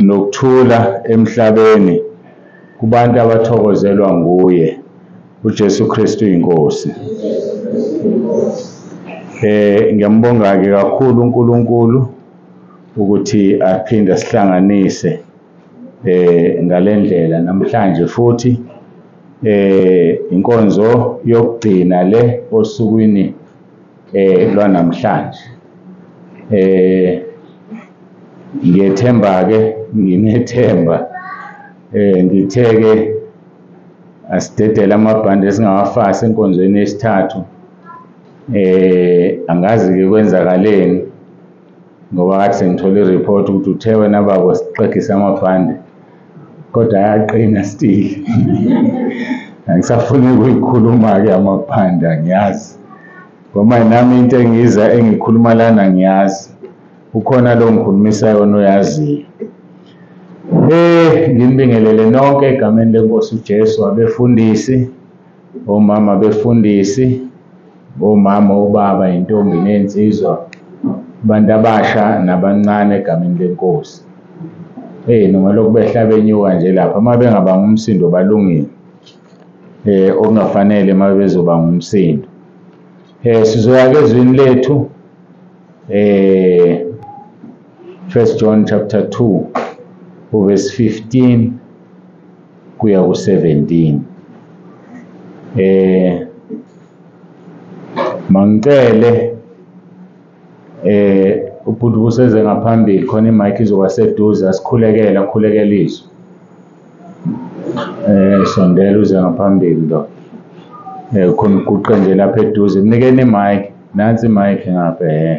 Nokuthula emhlabeni kubantu abathokozelwa nguye uJesu Kristu inkosi. Ngiyambonga ke kakhulu uNkulunkulu ukuthi aphinde sihlanganise ngalendlela namhlanje futhi inkonzo yokugcina le osukwini lwanamhlanje. Ngiyethemba ke, nginethemba, ngithe-ke asidedele amabhande esingawafasi enkonzweni yesithathu. Angazi-ke kwenzakaleni ngoba ngathi sengithole i-report ukuthi uthe wena baba sixegise amabhande kodwa ayaqina still. Angisafuni ukuyikhuluma-ke amabhande, angiyazi ngoba nami into engiza engikhuluma lana ngiyazi ukhona lo ngikhulumisa yona oyaziyo. Nginibingelele nonke egameni lenkosi uJesu, abefundisi, omama befundisi, omama, obaba, intombi nensizwa, abantu abasha nabancane egameni lenkosi. Noma lokhu behla benyuka nje lapha, uma bengabanga umsindo balungile, okungafanele uma bezobanga umsindo. Sizoya ezwini lethu, 1 John chapter 2 verse 15 kuya ku-17. Mangicele ubhuti useze ngaphambili khona imic izoba seduze, asikhulekele, akhulekele izwi. Sondela uze ngaphambili lo. Khona uguqe nje lapha eduze, mnikeni imic, nansi imic ngapha.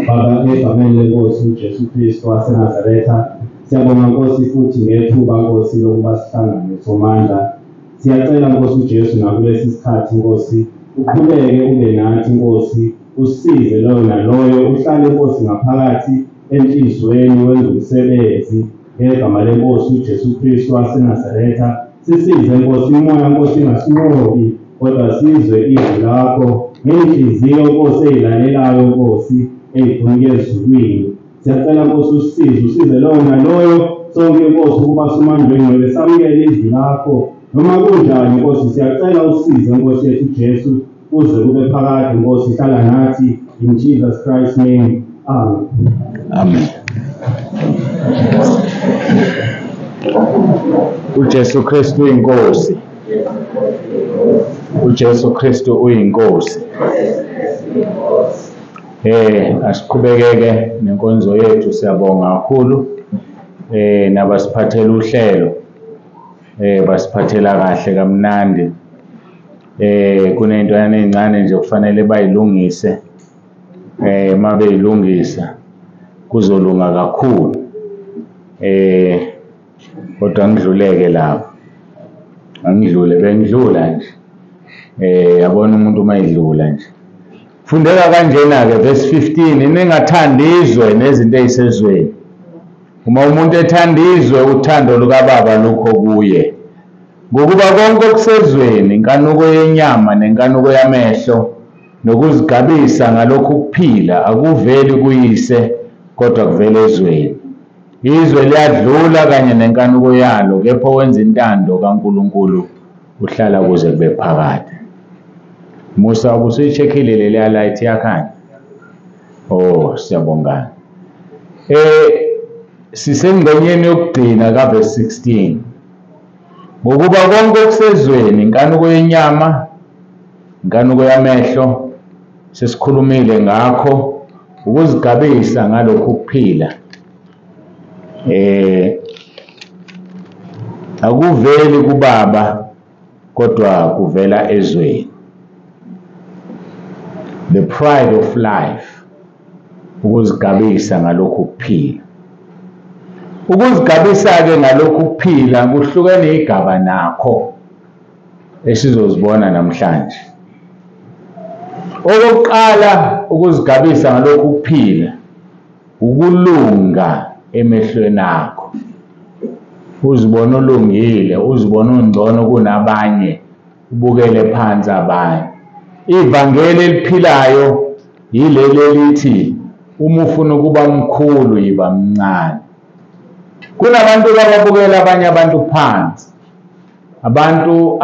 Baba, egameni lenkosi uJesu Kristu waseNazaretha, siyabonga Nkosi futhi ngethuba Nkosi lokuba sihlangane somandla. Siyacela Nkosi uJesu nakulesi sikhathi Nkosi uqhubeke ube nathi Nkosi, usize loyo naloyo, uhlale Nkosi ngaphakathi enhliziyweni wenze umsebenzi ngegama lenkosi uJesu Kristu waseNazaretha. Sisize Nkosi, umoya Nkosi ingasinqobi kodwa sizwe izwi lakho ngenhliziyo Nkosi eyilalelayo Nkosi eyifuna ezulwini. Siyacela Nkosi usisize, usize loyo naloyo sonke Nkosi ukuba simandlwe ngcwele samukele izwi lakho noma kunjani Nkosi. Siyacela usize Nkosi yethu Jesu kuze kube phakade Nkosi, hlala nathi in Jesus Christ's name. Amen. Amen. uJesu Kristu uyinkosi. uJesu Kristu uyinkosi. Asiqhubekeke nenkonzo yethu, siyabonga kakhulu nabasiphathela uhlelo, basiphathela kahle kamnandi. Kuney'ntwana ey'ncane nje kufanele bayilungise, uma beyilungisa kuzolunga kakhulu. Kodwa ngidluleke lapho, angidlule, bengidlula nje. Yabona umuntu uma edlula nje. Fundeka kanjena-ke verse 15, ningathandi izwe nezinto ey'sezweni. Uma umuntu ethanda izwe, uthando lukaBaba lukho kuye. Ngokuba konke okusezweni, inkanuko yenyama nenkanuko yamehlo, nokuzigabisa ngalokhu kuphila, akuveli kuyise kodwa kuvela ezweni. Izwe liyadlula kanye nenkanuko yalo, kepha owenza intando kaNkulunkulu uhlala kuze kube phakade. Musa, ubusuyi-check-ile leliya light iyakhanya? Oh, siyabonga. Sisengxenyeni yokugcina kaverse 16. Ngokuba konke okusezweni, inkanuko yenyama, inkanuko yamehlo, sesikhulumile ngakho, ukuzigabisa ngalokhu kuphila, akuveli kuBaba kodwa kuvela ezweni. The pride of life, ukuzigabisa ngalokhu kuphila. Ukuzigabisa-ke ngalokhu kuphila kuhlukene igaba nakho esizozibona namhlanje. Okokuqala, ukuzigabisa ngalokhu kuphila ukulunga emehlweni akho. Uzibona ulungile, uzibona ungcono kunabanye, ubukele phansi abanye. Ivangeli eliphilayo yileli elithi uma ufuna ukuba mkhulu yiba mncane. Kunabantu ababukela abanye abantu phansi, abantu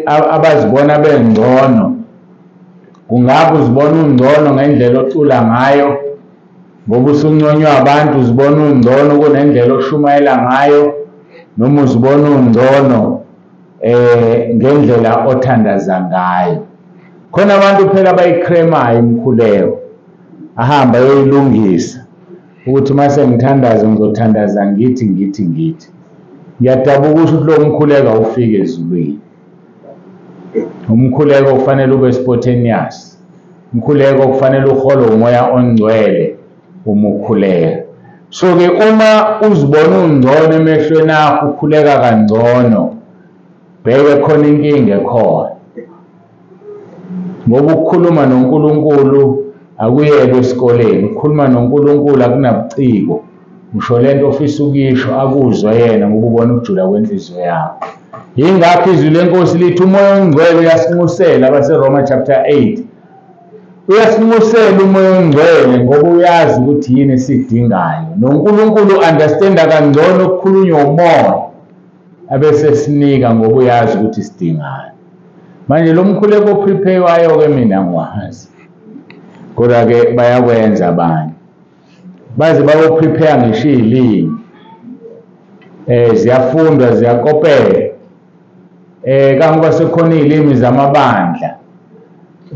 abazibona bengcono. Kungabe uzibona ungcono ngendlela ocula ngayo, ngoba usunconywa abantu, uzibona ungcono kunendlela oshumayela ngayo, noma uzibona ungcono ngendlela othandaza ngayo. Khona abantu phela abayikremayo imikhuleko, ahamba ayoyilungisa ukuthi mase ngithandaza ngizothandaza ngithi ngithi ngithi. Ngiyadabuka ukusho ukuthi lo mkhuleko awufiki ezulwini. Umkhuleko kufanele ube spontaneous. Umkhuleko kufanele uholwe umoya ongcwele uma ukhuleka. So-ke uma uzibona ungcono emehlweni akho, ukhuleka kangcono, bheke khona inkinga ekhona. Ngoba ukukhuluma noNkulunkulu akuyelwe esikoleni, ukukhuluma noNkulunkulu akunabuciko. Usho lento ofisa ukuyisho akuzwe yena ngoba ubona ukujula kwenhliziyo yakho. Yingakho izwi lenkosi lithi umoya ongcwele uyasinxusela, abaseRoma chapter 8. Uyasinxusela umoya ongcwele ngoba uyazi ukuthi yini esidingayo. NoNkulunkulu understanda kangcono ukukhulunywa umoya abese sinika ngoba uyazi ukuthi sidingani. Manje lo mkhuleko oprepare-wayo-ke mina ngiwazi, kodwa-ke bayakwenza abanye. Baze bayoprepare ngisho iy'limi. Ziyafundwa, ziyakopelwa. Kangoba sekukhona iy'limi zamabandla.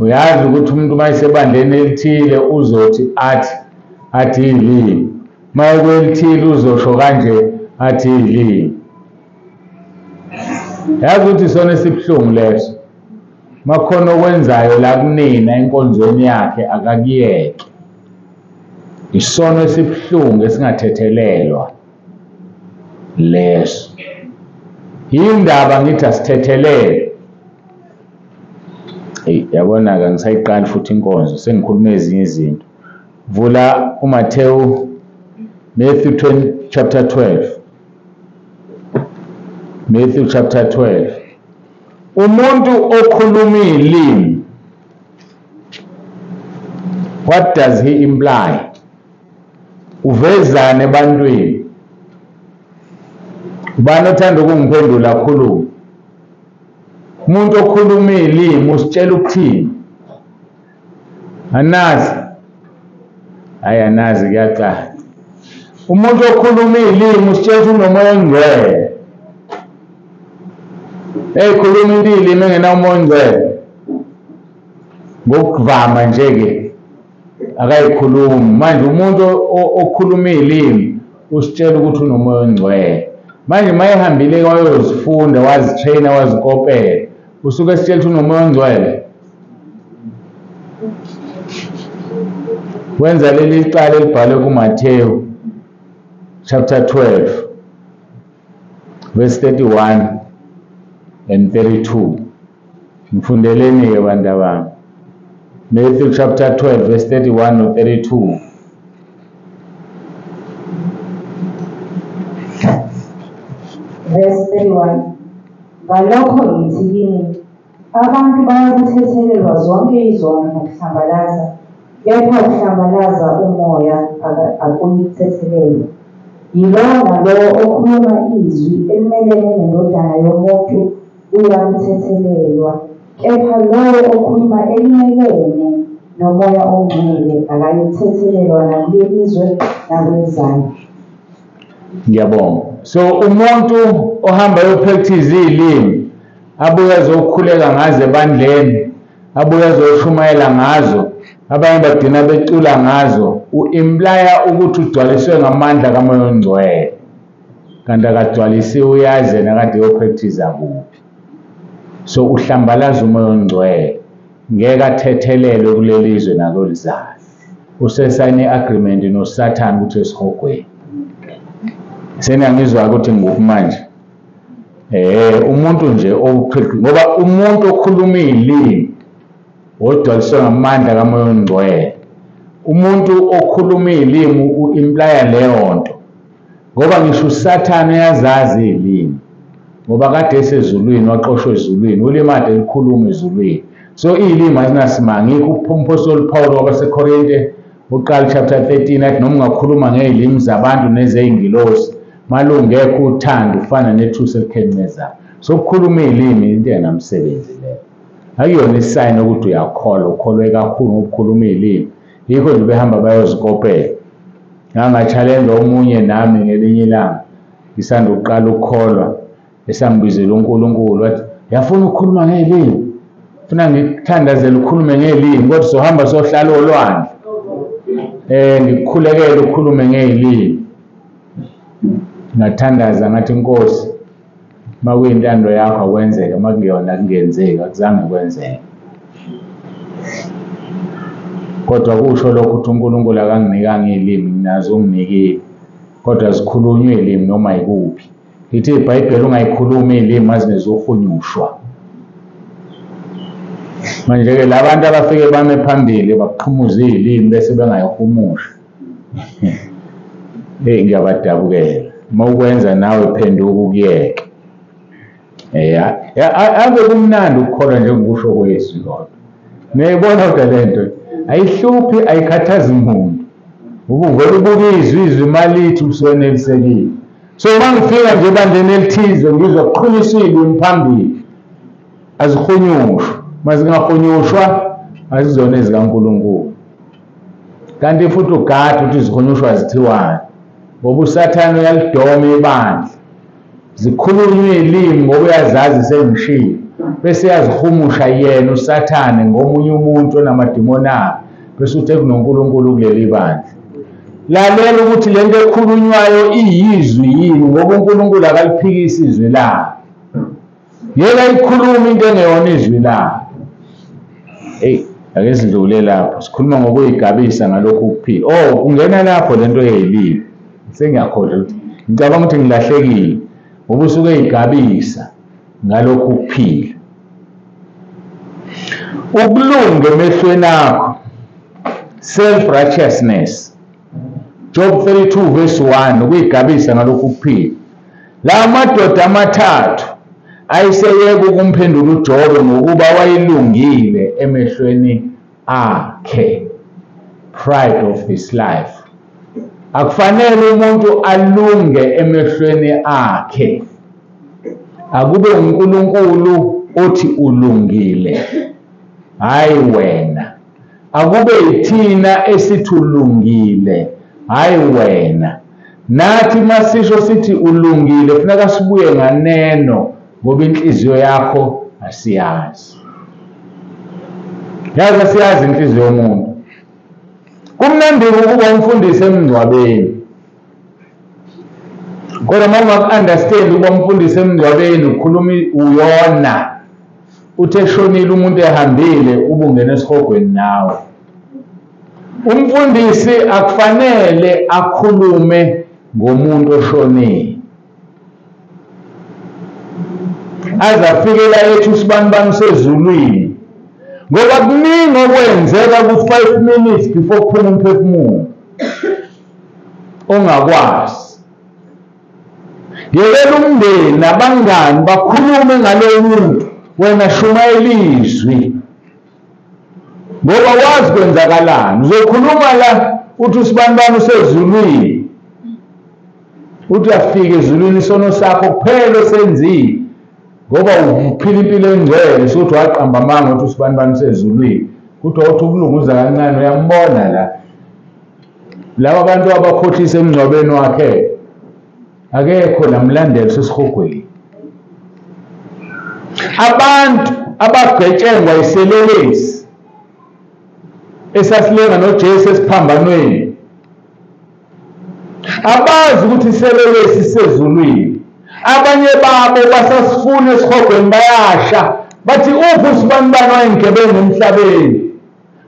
Uyazi ukuthi umuntu uma esebandleni elithile uzothi athi iy'limi. Uma ekwelithile uzosho kanje athi iy'limi. Yazi ukuthi isona esibuhlungu leso. Makhona okwenzayo la kunina enkonzweni yakhe akakuyeke. Isono esibuhlungu esingathethelelwa leso. Yindaba ngithi asithethelele. Eyi, yabona-ke ngisayiqali futhi inkonzo, sengikhuluma ezinye izinto. Vula uMathewu, Matthew chapter 12. Matthew chapter 12. Umuntu okhuluma ilimi, what does he imply? Uvezane ebantwini. Ubani othanda ukungiphendula akhulume? Umuntu okhuluma ilimi usitshela ukuthini? Anazi. Hayi, anazi, kuyacaca. Umuntu okhuluma ilimi usitshela ukuthi unomoya ongcwele. Ekhuluma into ilimi engenawo umoya ongcwele. Ngokuvama nje-ke akayikhulumi. Manje umuntu okhuluma ilimi usitshela ukuthi unomoya ongcwele. Manje uma ehambile wayozifunda, wazitraina, wazikopela, usuke esitshela ukuthi unomoya ongcwele. Wenza leli cala elibhalwe kuMathewu chapter 12 verse 31 and 32. Ngifundeleni-ke bantu abami. Matthew chapter 12 verse 31 no 32. Verse 31. Ngalokho ngithi kini, abantu bayakuthethelelwa zonke izono nokuhlambalaza, kepha ukuhlambalaza umoya akuyithethelelwa. Yilowo nalowo okhuluma izwi elimelene nendodana yomuntu uyakuthethelelwa, kepha lowo okhuluma elimelene nomoya ongcwele akayikuthethelelwa nakuleli zwe nakwelizayo. Ngiyabonga. So umuntu ohamba ayopractice iy'limi, abuye azokhuleka ngazo ebandleni, abuye azoshumayela ngazo, abanye bagcina becula ngazo, u-implya ukuthi ugcwaliswe ngamandla kamoya ongcwele. Kanti akagcwalisiwe, uyazi yena kade eyopractice kuphi. So uhlambalaza umoya ongcwele, ngeke athethelelwe kuleli zwe nakwelizayo. Usesayine i-agreement noSathane ukuthi esihogweni. Seniyangizwa ukuthi ngikuphi manje? Umuntu nje ngoba umuntu okhuluma iy'limi ogcwaliswe ngamandla kamoya ongcwele. Umuntu okhuluma iy'limi u-implya leyo nto. Ngoba ngisho uSathane uyazazi iy'limi. Ngoba kade esezulwini, waxoshwa ezulwini, ulimi kade likhuluma ezulwini. So iy'limi azinasimanga. Yikho uMphostoli Paul wabaseKorinte uqala chapter 13 athi noma ungakhuluma ngey'limi zabantu nezey'ngilosi, malungekho uthando ufana nethusi elikhencezayo. So ukukhuluma iy'limi into engenamsebenzi leyo. Akuyona isayini ukuthi uyakholwa, ukholwe kakhulu ngokukhuluma iy'limi. Yikho nje behamba bayozikopela. Nganga-challenge omunye nami ngelinye ilanga, ngisanda ukuqala ukukholwa, esangibizela uNkulunkulu wathi, "Uyafuna ukukhuluma ngey'limi? Funa ngikuthandazele ukhulume ngey'limi, kodwa sohamba sohlala olwandle. Ngikukhulekele ukhulume ngey'limi." Ngathandaza ngathi, "Nkosi, uma kuyintando yakho akwenzeke, uma kungeyona kungenzeki, akuzange kwenzeke." Kodwa kusho lokho ukuthi uNkulunkulu akanginikanga iy'limi, nginazo unginikile. Kodwa zikhulunywe iy'limi noma yikuphi. Lithi iBhayibheli ungayikhulumi iy'limi azinezohunyushwa. Manje-ke la bantu abafike bame phambili baqhumuza iy'limi bese bengayihumusha. Eyi, ngiyabadabukela. Uma ukwenza nawe phenduka ukuyeke. Ave kumnandi ukukholwa njengokusho kwezwi kodwa. Niyayibona kodwa le nto ayihluphi, ayikhathazi muntu. Ubuvele ubuka izwi, izwi malithi usuwenelisekile. So uma ngifika nje ebandleni elithize ngizwa kuqhunyiswa iy'limi phambili, azihunyushwa. Uma zingahunyushwa azizona ezikaNkulunkulu. Kanti futhi ugade ukuthi zihunyushwa zithiwani, ngoba uSathane uyalidoma ibandla. Zikhulunywe iy'limi ngoba uyazazi sengishilo, bese uyazihumusha yena uSathane ngomunye umuntu onamadimoni akhe, bese uthi kunoNkulunkulu kuleli bandla. Lalela ukuthi lento ekhulunywayo iyizwi yini, ngoba uNkulunkulu akaliphikisi izwi lakhe. Ngeke ayikhulume into engeyona izwi lakhe. Eyi, ake sidlule lapho, sikhuluma ngokuyigabisa ngalokhu ukuphila. Oh, ungena lapho lento yey'limi. Sengiyakhohlwa ukuthi ngicabanga ukuthi ngilahlekile, ngoba usuke eyigabisa ngalokhu ukuphila. Ukulunga emehlweni akho, self-righteousness. Job 32 verse 1, ukuyigabisa ngalokhu ukuphila. La madoda amathathu ayeseyeka ukumphendula uJobe ngokuba wayelungile emehlweni akhe. Pride of his life. Akufanele umuntu alunge emehlweni akhe. Akube uNkulunkulu othi ulungile, hayi wena. Akube yithina esithi ulungile, hayi wena. Nathi masisho sithi ulungile, funeka sibuye nganeno, ngoba inhliziyo yakho asiyazi. Yazi asiyazi inhliziyo yomuntu. Kumnandi ukuba umfundisi emngcwabeni, kodwa uma ungaku-understand ukuba umfundisi emngcwabeni ukhuluma uyona. Uthi eshonile umuntu ehambile ubungena esihogweni nawe. Umfundisi akufanele akhulume ngomuntu oshonile. Aze afike la ethi usibanibani usezulwini, ngoba kuningi okwenzeka ku-5 minutes before kuphuma umphefumulo ongakwazi. Yekela umndeni nabangani bakhulume ngalowo muntu, wena shumayela izwi, ngoba wazi kwenzakalani. Uzokhuluma la uthi usibanibani usezulwini, uthi uyafika ezulwini isono sakho kuphela osenzile, ngoba uphila impilo engcwele, sokuthi waqamba amanga uthi usibanibani usezulwini. Kuthiwa uthi ukulunguza kancane uyambona la. Laba bantu abakhohlisa emngcwabeni wakhe akekho namlandela usesihogweni. Abantu abagetshengwa iselelesi esasilenga noJesu esiphambanweni abazi ukuthi iselelesi sisezulwini. Abanye babo basasifuna esihogweni bayasha, bathi uphi usibanibani wayengebengu emhlabeni,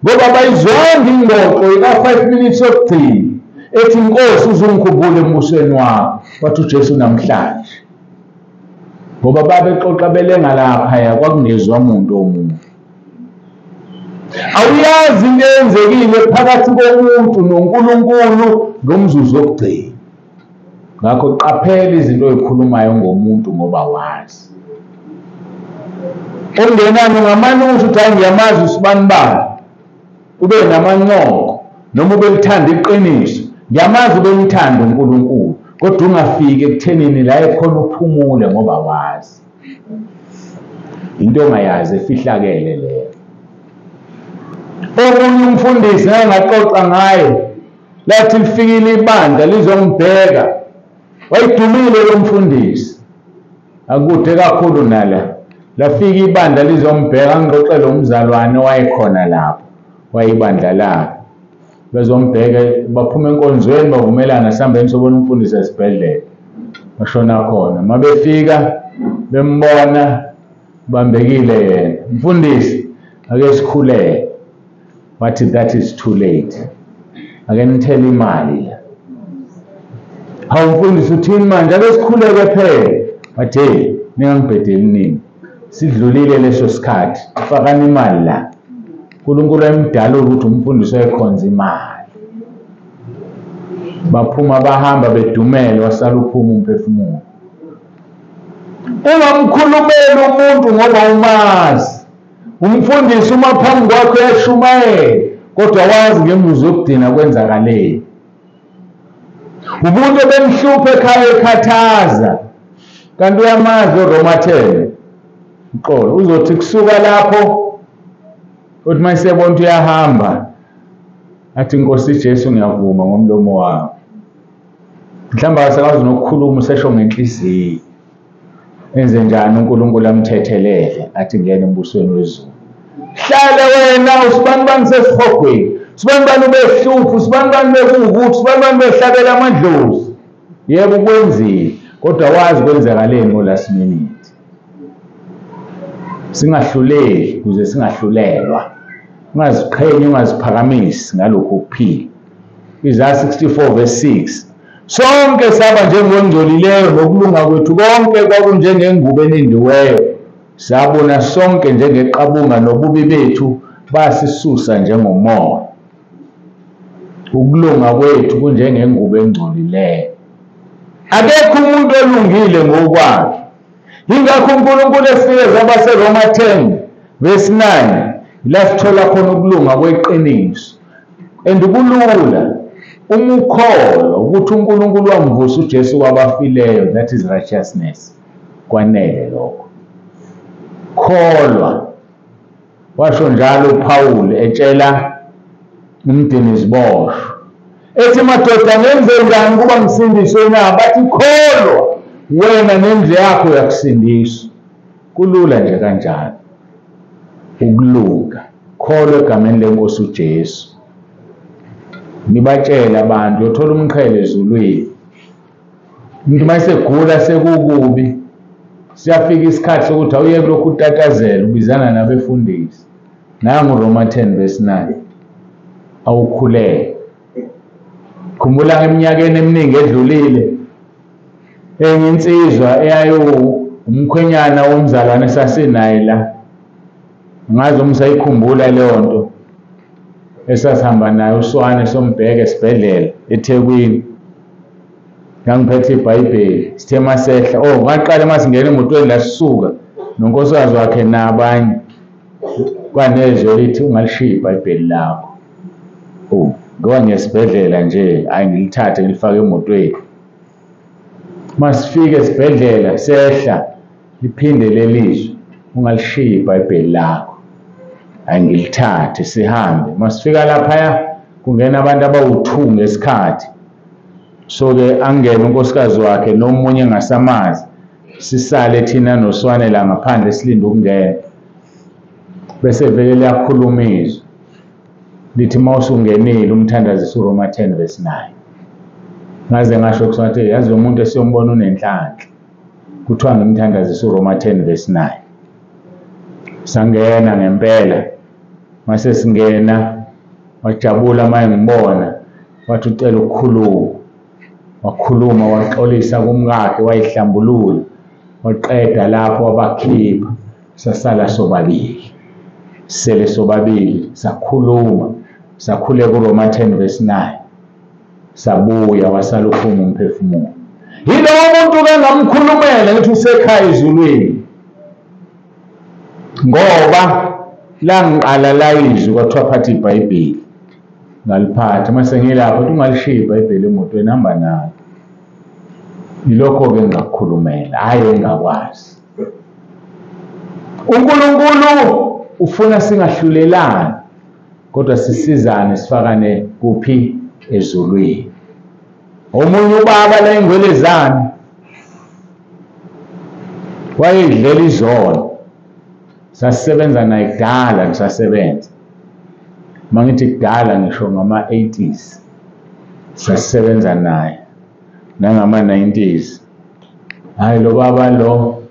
ngoba bayizwanga ingxoxo ika-5 minutes yokugcina ethi Nkosi uzungikhumbule embusweni wakho. Wathi uJesu namhlanje, ngoba babexoxa belenga laphaya kwakungezwa muntu omunye. Awuyazi into eyenzekile phakathi komuntu noNkulunkulu ngomzuzu wokugcina. Ngakho qaphela izinto ozikhulumayo ngomuntu ngoba wazi. Okungenani ungamane usho ukuthi hayi ngiyamazi usibanibani, ube namancoko noma ubelithanda iqiniso, ngiyamazi ubemthanda uNkulunkulu, kodwa ungafiki ekuthenini la ekhona uphumule ngoba wazi into ongayazi efihlakele leyo. Omunye umfundisi ngake ngaxoxa ngaye, lathi lifikile ibandla lizongibheka, wayedumile lo mfundisi, akude kakhulu nala. Lafika ibandla lizombheka, ngixoxele umzalwane owayekhona lapho, wayibandla lakhe. Bezombheka, baphuma enkonzweni bavumelana sihambeni sobona umfundisi esibhedlela. Bashona khona. Uma befika bembona bambekile yena. Mfundisi, ake sikhuleke. Wathi that is too late. Ake nithele imali la. Hawu mfundisi uthini manje? Ake sikhuleke phela. Wathi hey, ningangibhedeli nini. Sidlulile leso sikhathi, fakani imali la. uNkulunkulu emdala ukuthi umfundisi oyekhonza imali. Baphuma bahamba bedumele, wasala uphuma umphefumulo. Ungamkhulumeli umuntu ngoba umazi. Umfundisi uma phambi kwakho uyashumayela, kodwa wazi ngemzuzu yokugcina kwenzakaleni. Umuntu ebemhlupha ekhaya ekhathaza, kanti uyamazi uRoma 10. Uxolo, uzothi kusuka lapho uthi mayesebona ukuthi uyahamba athi Nkosi Jesu ngiyavuma ngomlomo wami. Mhlawumbe akasakwazi nokukhuluma, usesho ngenhliziyo. Enze njani uNkulunkulu amthethelele athi ngena embusweni wezulu. Hlale wena usibanibani sesihogweni, usibanibani ubehlupha, usibanibani bekuwukuthi, usibanibani behlabela amadlozi. Yebo kwenzile, kodwa wazi kwenzakaleni ngo-last minute. Singahluleli ukuze singahlulelwa. Ungaziqhenyi, ungaziphakamisi ngalokhu ukuphila. Isaiah 64 verse 6. Sonke saba njengongcolileyo, nokulunga kwethu konke kwakunjengengubo enindiweyo. Sabona sonke njengeqabunga, nobubi bethu basisusa njengomoya. Ukulunga kwethu kunjengengubo engcolileyo. Akekho umuntu olungile ngokwakhe. Yingakho uNkulunkulu esinikeza abaseRoma 10 verse 9 la sithola khona ukulunga kweqiniso. And kulula uma ukholwa ukuthi uNkulunkulu wamvusa uJesu kwabafileyo, that is righteousness. Kwanele lokho. Kholwa. Washo njalo uPaul etshela umdiniziboshwa, ethi madoda ngenze njani kuba ngisindiswe na? Bathi kholwa wena nendlu yakho uyakusindiswa. Kulula nje kanjalo ukulunga. Kholwa egameni lenkosi uJesu. Nibatshele abantu, uyothola umqhele ezulwini. Umuntu mayesegula sekukubi, siyafika isikhathi sokuthi awuyeke lokhu utatazela ubizana nabefundisi. Nangu Roma 10 verse 9. Awukhuleke. Khumbula eminyakeni eminingi edlulile, enye insizwa eyayiwumkhwenyana womzalwane esasinaye la, ngazi uma usayikhumbula leyo nto, esasihamba naye uswane sombheka esibhedlela eThekwini. Ngangiphethe iBhayibheli, sithe masehla, oh ngaqala masingena emotweni la sisuka nonkosikazi wakhe nabanye, kwanezwi lithi ungalishiyi iBhayibheli lakho. Oh, ngoba ngiyesibhedlela nje, hayi ngilithathe ngilifake emotweni. Masifike esibhedlela sehla, liphinde lelizwi, ungalishiyi iBhayibheli lakho. Hayi ngilithathe sihambe. Masifika laphaya kungena abantu abawu-2 ngesikhathi. So-ke angene unkosikazi wakhe nomunye engasamazi, sisale thina noswane la ngaphandle silinde ukungena. Bese vele liyakhuluma izwi lithi uma usungenile umthandazise uRoma 10 verse 9. Ngaze ngasho kuswathi yazi lo muntu esiyombona unenhlanhla, kuthiwa ngimthandazise uRoma 10 verse 9. Sangena ngempela, mase singena wajabula uma engibona, wathi ucela ukukhuluma. Wakhuluma waxolisa kumkakhe, wayihlambulula, waqeda lapho wabakhipha. Sasala sobabili, sele sobabili, sakhuluma, sakhuleka uRoma 10 verse 9. Sabuya, wasala uphuma umphefumulo. Yilowo muntu kangamkhulumela ngithi usekhaya ezulwini. Ngoba langiqala layizwi kwathiwa phatha iBhayibheli, ngaliphatha. Mase ngilapho uthi ungalishiyi iBhayibheli emotweni, hamba nalo. Yilokho-ke engingakukhulumela, hhayi engingakwazi. uNkulunkulu ufuna singahlulelani, kodwa sisizane, sifakane kuphi? Ezulwini. Omunye ubaba la eNgwelezane wayedlela izono, sasisebenza naye kudala, ngisasebenza. Uma ngithi kudala ngisho ngama-80s sasisebenza naye, nangama-90s. Hhayi lo baba lo,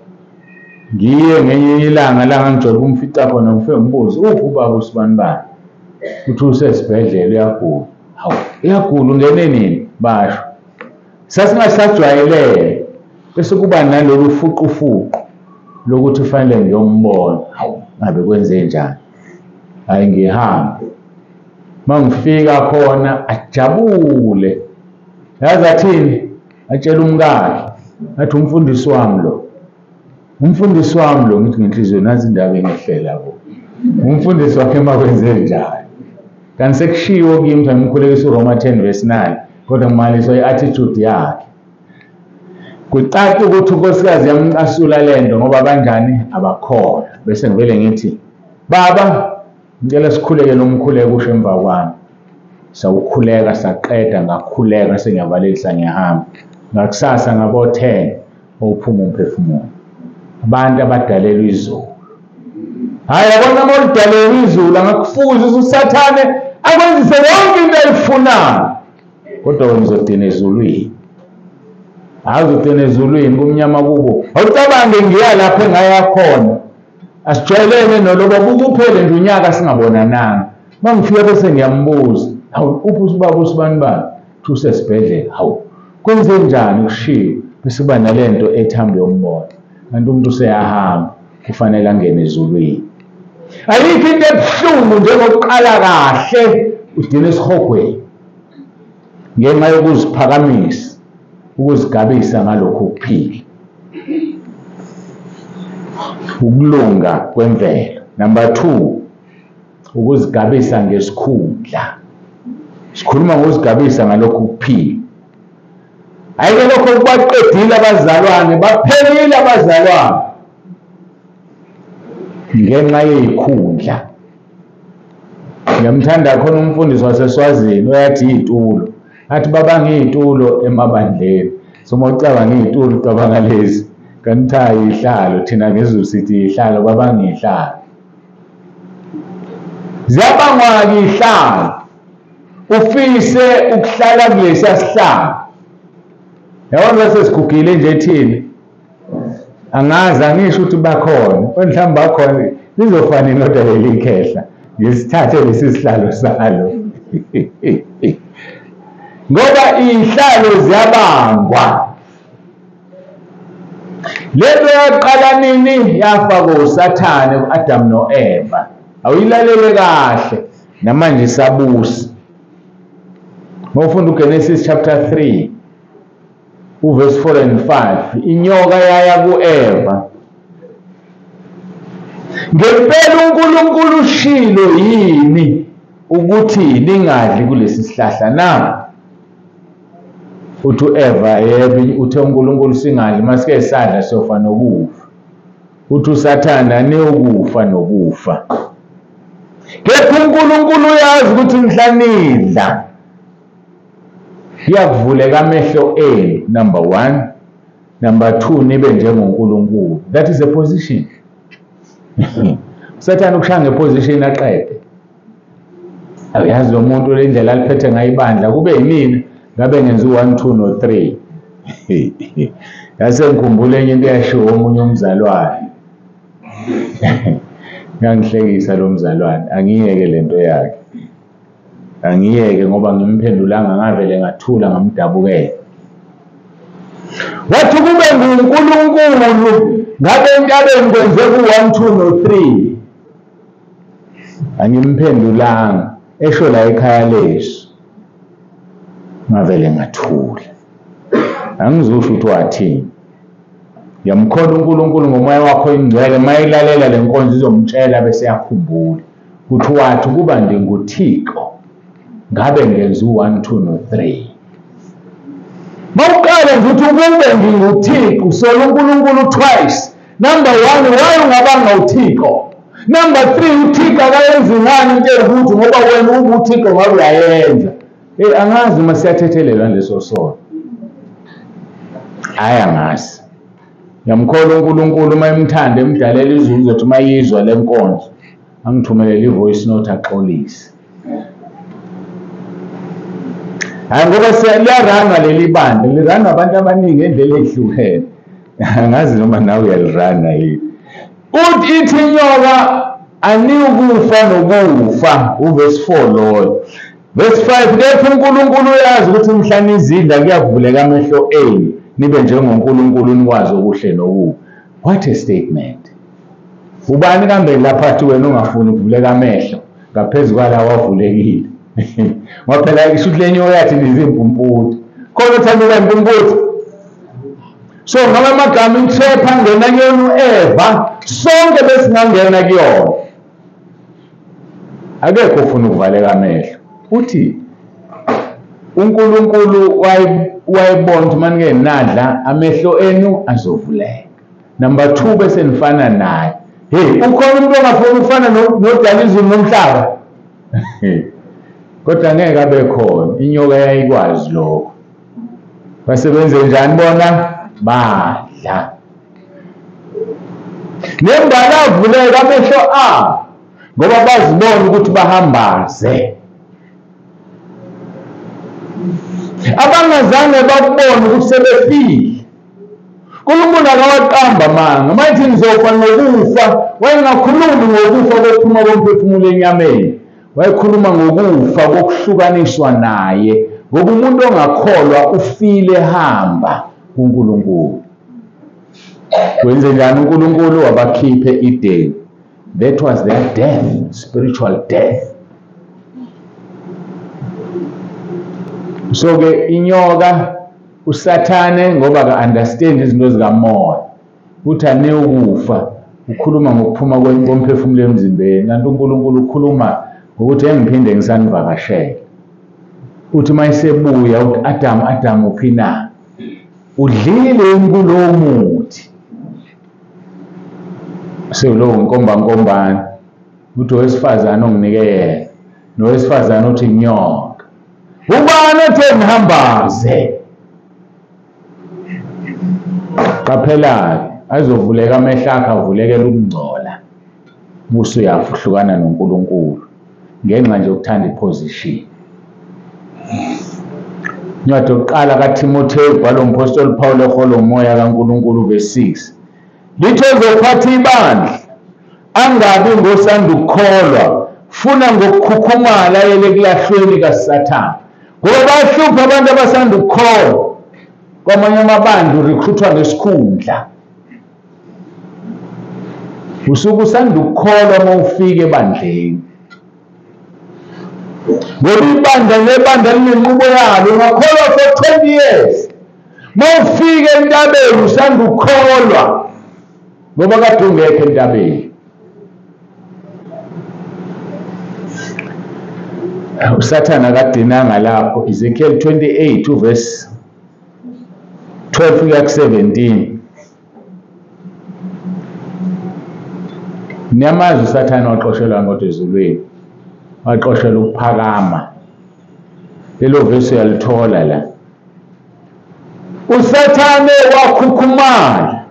ngiye ngenye ilanga la ngangijwayele ukumfica khona, ngifike ngibuze, uphi ubaba usibanibani? Uthi usesibhedlela uyagula. Hawu, uyagula, ungene nini? Basho. Sasingasajwayelene, bese kuba nalolu fuqufuqu lokuthi kufanele ngiyombona. Hawu, ngabe kwenze njani? Hhayi ngihambe. Uma ngifika khona ajabule. Yazi athini? Atshela umkakhe, athi umfundisi wami lo. Umfundisi wami lo, ngithi ngenhliziyo nazi indaba engehlela kubo. Umfundisi wakhe makwenze njani? Kanti sekushiwo kimi ukuthi ngimkhulekisa uRoma 10 verse 9, kodwa ngimangaliswa i-attitude yakhe. Kucaca ukuthi unkosikazi yamcasula lento ngoba kanjani abakhona. Bese ngivele ngithi, baba, ngicela sikhuleke lo mkhuleko usho emva kwami. Sawukhuleka saqeda, ngakhuleka sengiyavalelisa ngiyahamba. Ngakusasa ngabo 10 uphuma umphefumulo. Abantu abadalelwa izulu. Hhayi, yabona uma ulidalelwe izulu angakufuza uSathane akwenzise yonke into ayifunayo, kodwa wena uzogcina ezulwini. Hhayi, uzogcina ezulwini kumnyama kubo. Awucabange ngiya lapho engaya khona, asijwayelene noloba kuphele nje unyaka singabonananga. Uma ngifika bese ngiyambuza, hawu, uphi ubaba usibanibani? Uthi usesibhedlela. Hawu, kwenze njani kushiwo? Bese kuba nalento ethi hambe uyombona. Kanti umuntu useyahamba, kufanele angene ezulwini. Ayikho into ebuhlungu njengokuqala kahle ugcine esihogweni ngenxa yokuziphakamisa, ukuzigabisa ngalokhu ukuphila. Ukulunga kwemvelo. Number 2, ukuzigabisa ngesikhundla. Sikhuluma ngokuzigabisa ngalokhu ukuphila. Ayike lokho kubaqedile abazalwane, baphelile abazalwane ngenxa yezikhundla. Ngiyamthanda khona umfundisi waseSwazini oyathi iy'tulo, athi babanga iy'tulo emabandleni. So uma ucabanga iy'tulo ucabanga lezi, kanti cha iy'hlalo, thina ngesiZulu sithi iy'hlalo, babanga iy'hlalo. Ziyabangwa-ke iy'hlalo, ufise ukuhlala kulesiya sihlalo. Yabona bese sigugile nje thina, angazi angisho ukuthi bakhona, mhlawumbe bakhona, lizofana indoda leli khehla, ngisithathe lesi sihlalo salo. Ngoba iy'hlalo ziyabangwa. Lento yaqala nini? Yafakwa uSathane ku-Adam no-Eva. Awuyilalele kahle, namanje isabusa. Uma ufunda uGenesis chapter 3 uverse 4 and 5, inyoka yaya ku-Eva. Ngempela uNkulunkulu ushilo yini ukuthi ningadli kulesi sihlahla na? Uthi u-Eva, yebo, uthe uNkulunkulu singadli, masike sadla siyofa nokufa. Uthi uSathane, aniyokufa nokufa. Kepha uNkulunkulu uyazi ukuthi mhla nidla kuyakuvuleka amehlo enu, number 1. Number 2, nibe njengoNkulunkulu. That is a position. uSathane ukushaya ngeposition aqede. Awuyazi lo muntu le ndlela aliphethe ngayo ibandla, kube yimina ngabe ngenza u-1, 2 no-3. Ngase ngikhumbule enye into eyashiwo omunye umzalwane. Ngangihlekisa lo mzalwane, angiyeke lento yakhe. Angiyeke ngoba ngimphendulanga, ngavele ngathula ngamdabukela. Wathi kube nguNkulunkulu ngabe entabeni kwenze ku-1, 2 no-3. Angimphendulanga, esho la ekhaya lethu. Ngavele ngathula. Angizusho ukuthi wathini. Ngiyamkholwa uNkulunkulu ngomoya wakho oyingcwele, uma ilalela le nkonzo izomtshela bese yakhumbula ukuthi wathi kuba ndinguThixo ngabe ngenza u-1 2 no-3. Mawuqala nje uthi ukube nginguThixo, usola uNkulunkulu twice. Number 1, why ungabanga uThixo? Number 3, uThixo akayenzi ngani into ewukuthi ngoba wena ubuThixo ngabe uyayenza. Hey, angazi uma siyathethelelwa leso sono. Hayi, angazi. Ngiyamkholwa uNkulunkulu uma emthanda emdalela izulu, uzothi uma yizwa le nkonzo angithumelele i-voice note axolise. Hayi, ngoba liyaranwa leli bandla, liranwa abantu abaningi ngendlela ehlukene. Angazi noma nawe uyalirana yini. Uthi ithi inyoka aniyukufa nokufa, uverse 4 loyo. Verse 5, kepha uNkulunkulu uyazi ukuthi mhla nizidla kuyavuleka amehlo enu, nibe njengoNkulunkulu nikwazi okuhle nokubi. What a statement. Ubani kambe lapha athi wena ungafuni ukuvuleka amehlo ngaphezu kwalawo avulekile? Ngoba phela isho ukuthi le nyoka yathi nizimpumputhe. Khona uthanda ukuba impumputhe? So ngama amagama i-trap angena kuyona u-Eva, sonke besingangena kuyona. Akekho ofuna ukuvaleka amehlo. Uthi uNkulunkulu wayebona ukuthi manike nadla amehlo enu azovuleka. Number 2, bese nifana naye. Hey, ukhona umuntu ongafuni ukufana nodala izulu nomhlaba? Kodwa ngeke abe khona. Inyoka yayikwazi lokho. Basebenze njani bona? Badla. Nembala avuleka amehlo abo ngoba bazibona ukuthi bahambaze. Abangazange bakubone ukuthi sebefile. uNkulunkulu akawaqamba amanga. Mayithi nizofa ngokufa, wayengakhulumi ngokufa kokuphuma komphefumulo enyameni. Wayekhuluma ngokufa kokuhlukaniswa naye, ngoba umuntu ongakholwa ufile hamba kuNkulunkulu. Wenze njani uNkulunkulu? Wabakhiphe eEdeni. That was their death, spiritual death. So ke inyoka uSathane ngoba ka-understand izinto zikamoya, uthi aniyukufa, ukhuluma ngokuphuma komphefumulo emzimbeni, kanti uNkulunkulu ukhuluma ngokuthi engiphinde ngisanivakashele. Uthi uma esebuya uthi Adam, Adam uphi na? Udlile kulowo muthi. Sekulowo nkombankombane, uthi owesifazane onginike yena, nowesifazane uthi inyoka. Ubani othe ngihambaze? Qaphela-ke, azovuleka amehlo akhe avulekele ukungcola, buse uyahlukana noNkulunkulu ngenxa nje yokuthanda iposition. Incwadi yokuqala kaThimothewu ibhalwa umpostoli Paul eholwa umoya kaNkulunkulu, verse 6. Lithi ozophatha ibandla angabi ngosanda ukukholwa, funa ngokukhukhumala ayele ekulahlweni kaSathane. Ngoba bayahlupha abantu abasanda ukukholwa. Kwamanye amabandla urekruthwa ngesikhundla. Usuke usanda ukukholwa uma ufika ebandleni. Ngoba ibandla nebandla linenqubo yalo, ungakholwa for 20 years. Uma ufika entabeni usanda ukukholwa, ngoba kade ungekho entabeni. uSathane akadinanga lapho. Ezekiel 28 verse 12 kuya ku-17. Niyamazi uSathane waxoshelwa kodwa ezulwini, waxoshelwa ukuphakama. Lelo verse uyalithola la. uSathane wakhukhumala.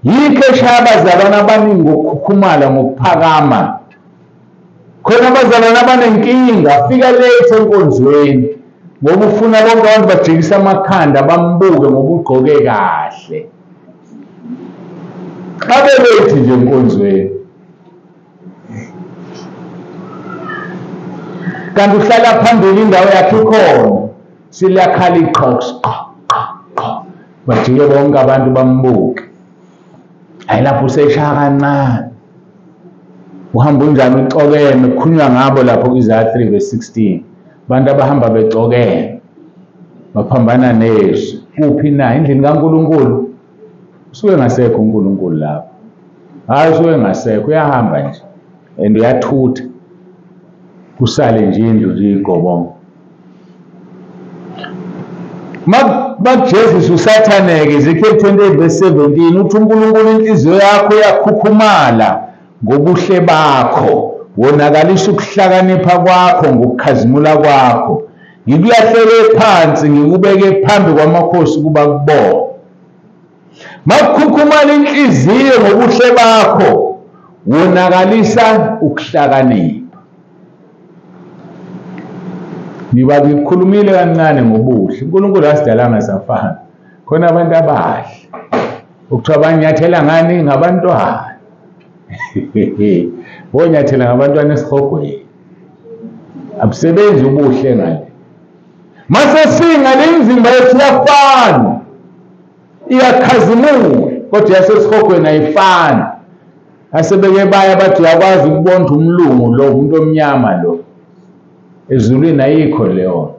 Yikho eshaya abazalwane abaningi ngokukhukhumala, ngokuphakama. Khona abazalwane abanenkinga, fika late enkonzweni ngoba ufuna bonke abantu bajikise amakhanda bambuke ngoba ugqoke kahle. Abe late nje enkonzweni. Kanti uhlala phambili indawo yakhe ikhona, siliyakhala iqhoks qho qho qho. Bajike bonke abantu bambuke. Hayi lapho useshaya kancane. Uhamba unjani ucokeme, kukhulunywa ngabo lapho ku-Isaya 3 verse 16. Abantu abahamba becokeme baphambana nezwi. Kuphi na? Endlini kaNkulunkulu. Usuke engasekho uNkulunkulu lapho. Hhayi, usuke engasekho, uyahamba nje and uyathutha, kusale nje indlu nje igobongo. Makujezisa uSathane-ke, Ezekiel 28 verse 17 uthi uNkulunkulu inhliziyo yakho iyakhukhumala ngobuhle bakho, wonakalisa ukuhlakanipha kwakho ngokukhazimula kwakho. Ngikulahlele phansi, ngikubeke phambi kwamakhosi ukuba kubone. Makukhukhumala inhliziyo ngobuhle bakho, wonakalisa ukuhlakanipha. Ngiba ngikhulumile kancane ngobuhle. uNkulunkulu asidalanga safana. Khona abantu abahle okuthiwa banyathela ngani? Ngabantwana. Bonyathela ngabantwana esihogweni. Abusebenzi ubuhle ngale. Mase singa le imizimba yethu iyafana, iyakhazimula, kodwa yasesihogweni ayifani. Asebeke baya bathi uyakwazi ukubona umlungu lo, umuntu omnyama lo. Ezulwini ayikho leyo nto.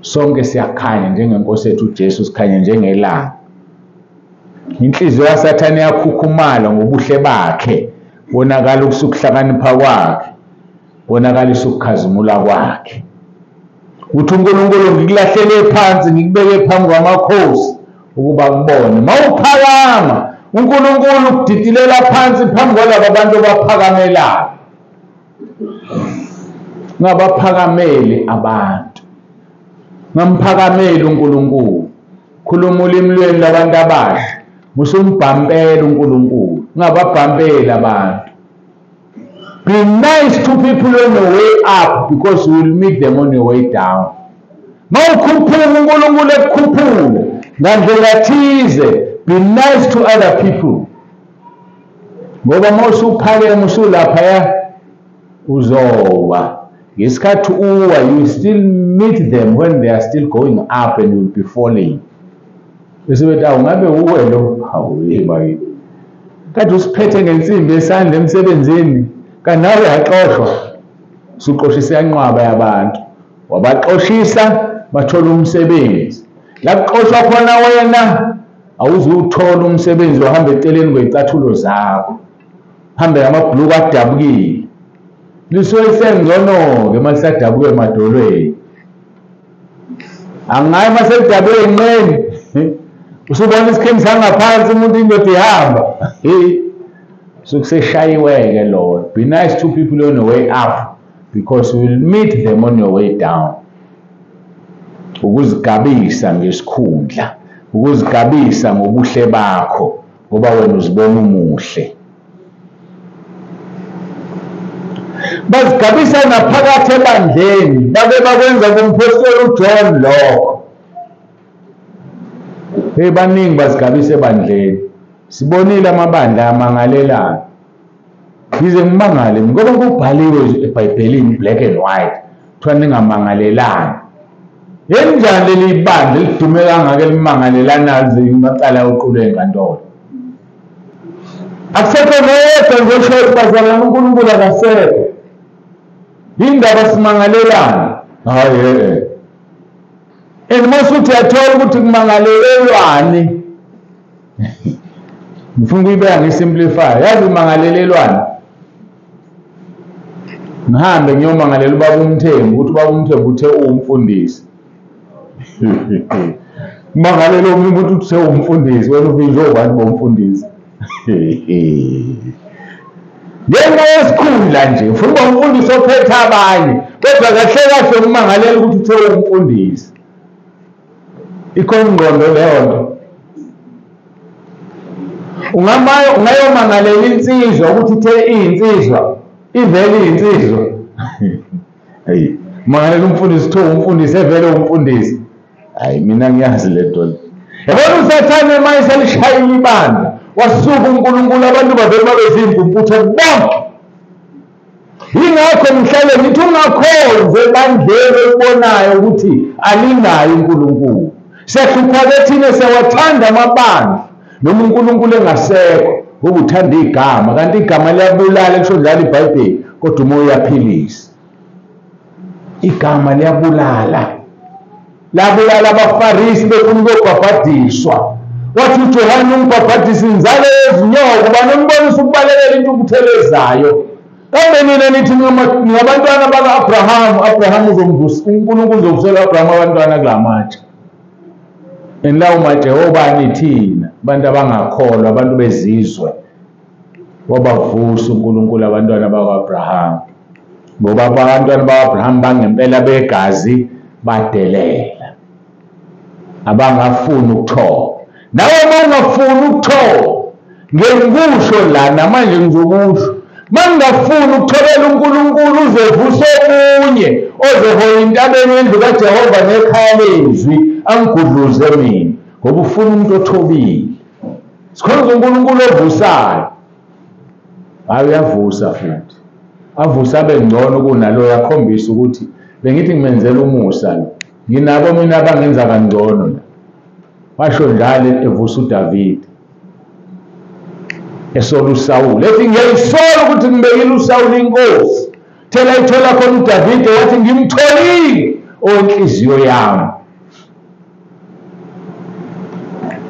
Sonke siyakhanya njengenkosi yethu uJesu, sikhanya njengelanga. Inhliziyo kaSathane iyakhukhumala ngobuhle bakhe, bonakala ukuhlakanipha kwakhe, bonakalisa ukukhazimula kwakhe. Uthi uNkulunkulu ngikulahlele phansi, ngikubeke phambi kwamakhosi ukuba kubone. Mawuphakama, uNkulunkulu ukudidilela phansi phambi kwalaba bantu abaphakamelayo. Ngabaphakameli abantu, ngamphakameli uNkulunkulu. Khuluma ulimi lwenu labantu abasha, musumbhampela uNkulunkulu, ngababhampeli abantu. Be nice to people on your way up because you will meet them on your way down. Mawukhuphuka uNkulunkulu ekukhuphule ngandlela thize, be nice to other people. Ngoba mawusuphakeme usulaphaya uzowa. Ngesikhathi uwa, you still meet them when they are still going up and you will be falling. Bese bethi awu ngabe uwe lo, hawu bakithi. Kade usiphethe ngensimbi esandla emsebenzini, kanti nawe uyaxoshwa. Usuxoshisa iyanqwaba yabantu. Wabaxoshisa bathola umsebenzi. La kuxoshwa khona wena awuzuwuthola umsebenzi, uhamba eceleni kwey'cathulo zakho, hambe ngamabhuluku adabukile. Lisuke lisengcono-ke uma lisadabuke emadolweni. Angayi uma selidabuke ey'nqeni, usubona isikhindi sangaphansi umuntu indoda ihamba. Suke seshayiwe-ke loyo. Be nice to people on your way up because you will meet them on your way down. Ukuzigabisa ngesikhundla, ukuzigabisa ngobuhle bakho, ngoba wena uzibona umuhle. Bazigabisa naphakathi ebandleni, bake bakwenza kumphostoli uJohn lokho. Hey, baningi bazigabisa ebandleni. Sibonile amabandla amangalelana. Ngize ngimangale ngoba kubhaliwe eBhayibhelini black and white, kuthiwa ningamangalelani. Yenjani leli bandla elidume kangaka elimangalelanayo lize amacala oqulwe enkantolo? Akusekho noyedwa nje osho ukuthi bazalwane uNkulunkulu akasekho. Yindaba simangalelana? Hhayi, and masuthi uyathola ukuthi kumangalelelwane. Ngifuna ukuyibeka ngisimplify. Yazi kumangalelelwane? Ngihambe ngiyomangalela ubaba uMthembu ukuthi ubaba uMthembu uthe uwumfundisi. Kumangalela omunye umuntu uthe uwumfundisi, wena uvinjwe ubani bomfundisi? Ngenxa yesikhundla nje, ufuna ukuba umfundisi ophethe abanye, kodwa kahle kahle ukumangalela ukuthi uthe uwumfundisi. Ikhona ingqondo leyo nto. Ungayomangalela insizwa ukuthi ithe iyinsizwa, ivele iyinsizwa. Hey, mangalela umfundisi uthe umfundisi, evele umfundisi. Hayi, mina ngiyazi le nto le. Yabona uSathane uma eselishayile ibandla, wasuka uNkulunkulu, abantu bavele babe zimpumputhe bonke. Yingakho ngihlale ngithi ungakhonzi ebandleni elibonayo ukuthi alinayo uNkulunkulu. Siyahlupha-ke thina, siyawathanda amabandla noma uNkulunkulu engasekho, ngoba uthanda igama, kanti igama liyabulala, kusho njalo iBhayibheli, kodwa umoya uyaphilisa. Igama liyabulala. Labulala abaFarisi befuna ukuyobhabhadiswa. Wathi uJohane umbhabhadisi, inzalo yezinyoka, ubani onibonisa ukubalekela intukuthelo ezayo? Kambe nina nithi ningabantwana baka-Abrahamu, Abrahamu uzomvusa, uNkulunkulu uzovusela u-Abrahamu abantwana kula matshe. And lawo matshe obani thina, abantu abangakholwa, abantu bezizwe. Wabavusa uNkulunkulu abantwana baka-Abrahamu. Ngoba abantwana baka-Abrahamu bangempela begazi badelela. Abangafuni ukuthoba. Nawe uma ungafuni ukuthoba, ngikusho la namanje ngizokusho. Mangafuni ukuthobela uNkulunkulu uzovusa omunye ozohola intabeni yendlu kaJehova nekhaya lezwi angigudluze mina, ngoba ufuna umuntu othobile. Sikhonza uNkulunkulu ovusayo. Hayi, uyavusa futhi. Avusa abe ngcono kunaloyo, akhombisa ukuthi bengithi ngimenzela umusa lo. Nginabo mina abangenza kangcono la. Washo njalo evusa uDavide. Esola uSawuli, ethi ngiyayisola ukuthi ngibekile uSawuli inkosi. Thela ithola khona uDavide wathi ngimtholile owenhliziyo yami.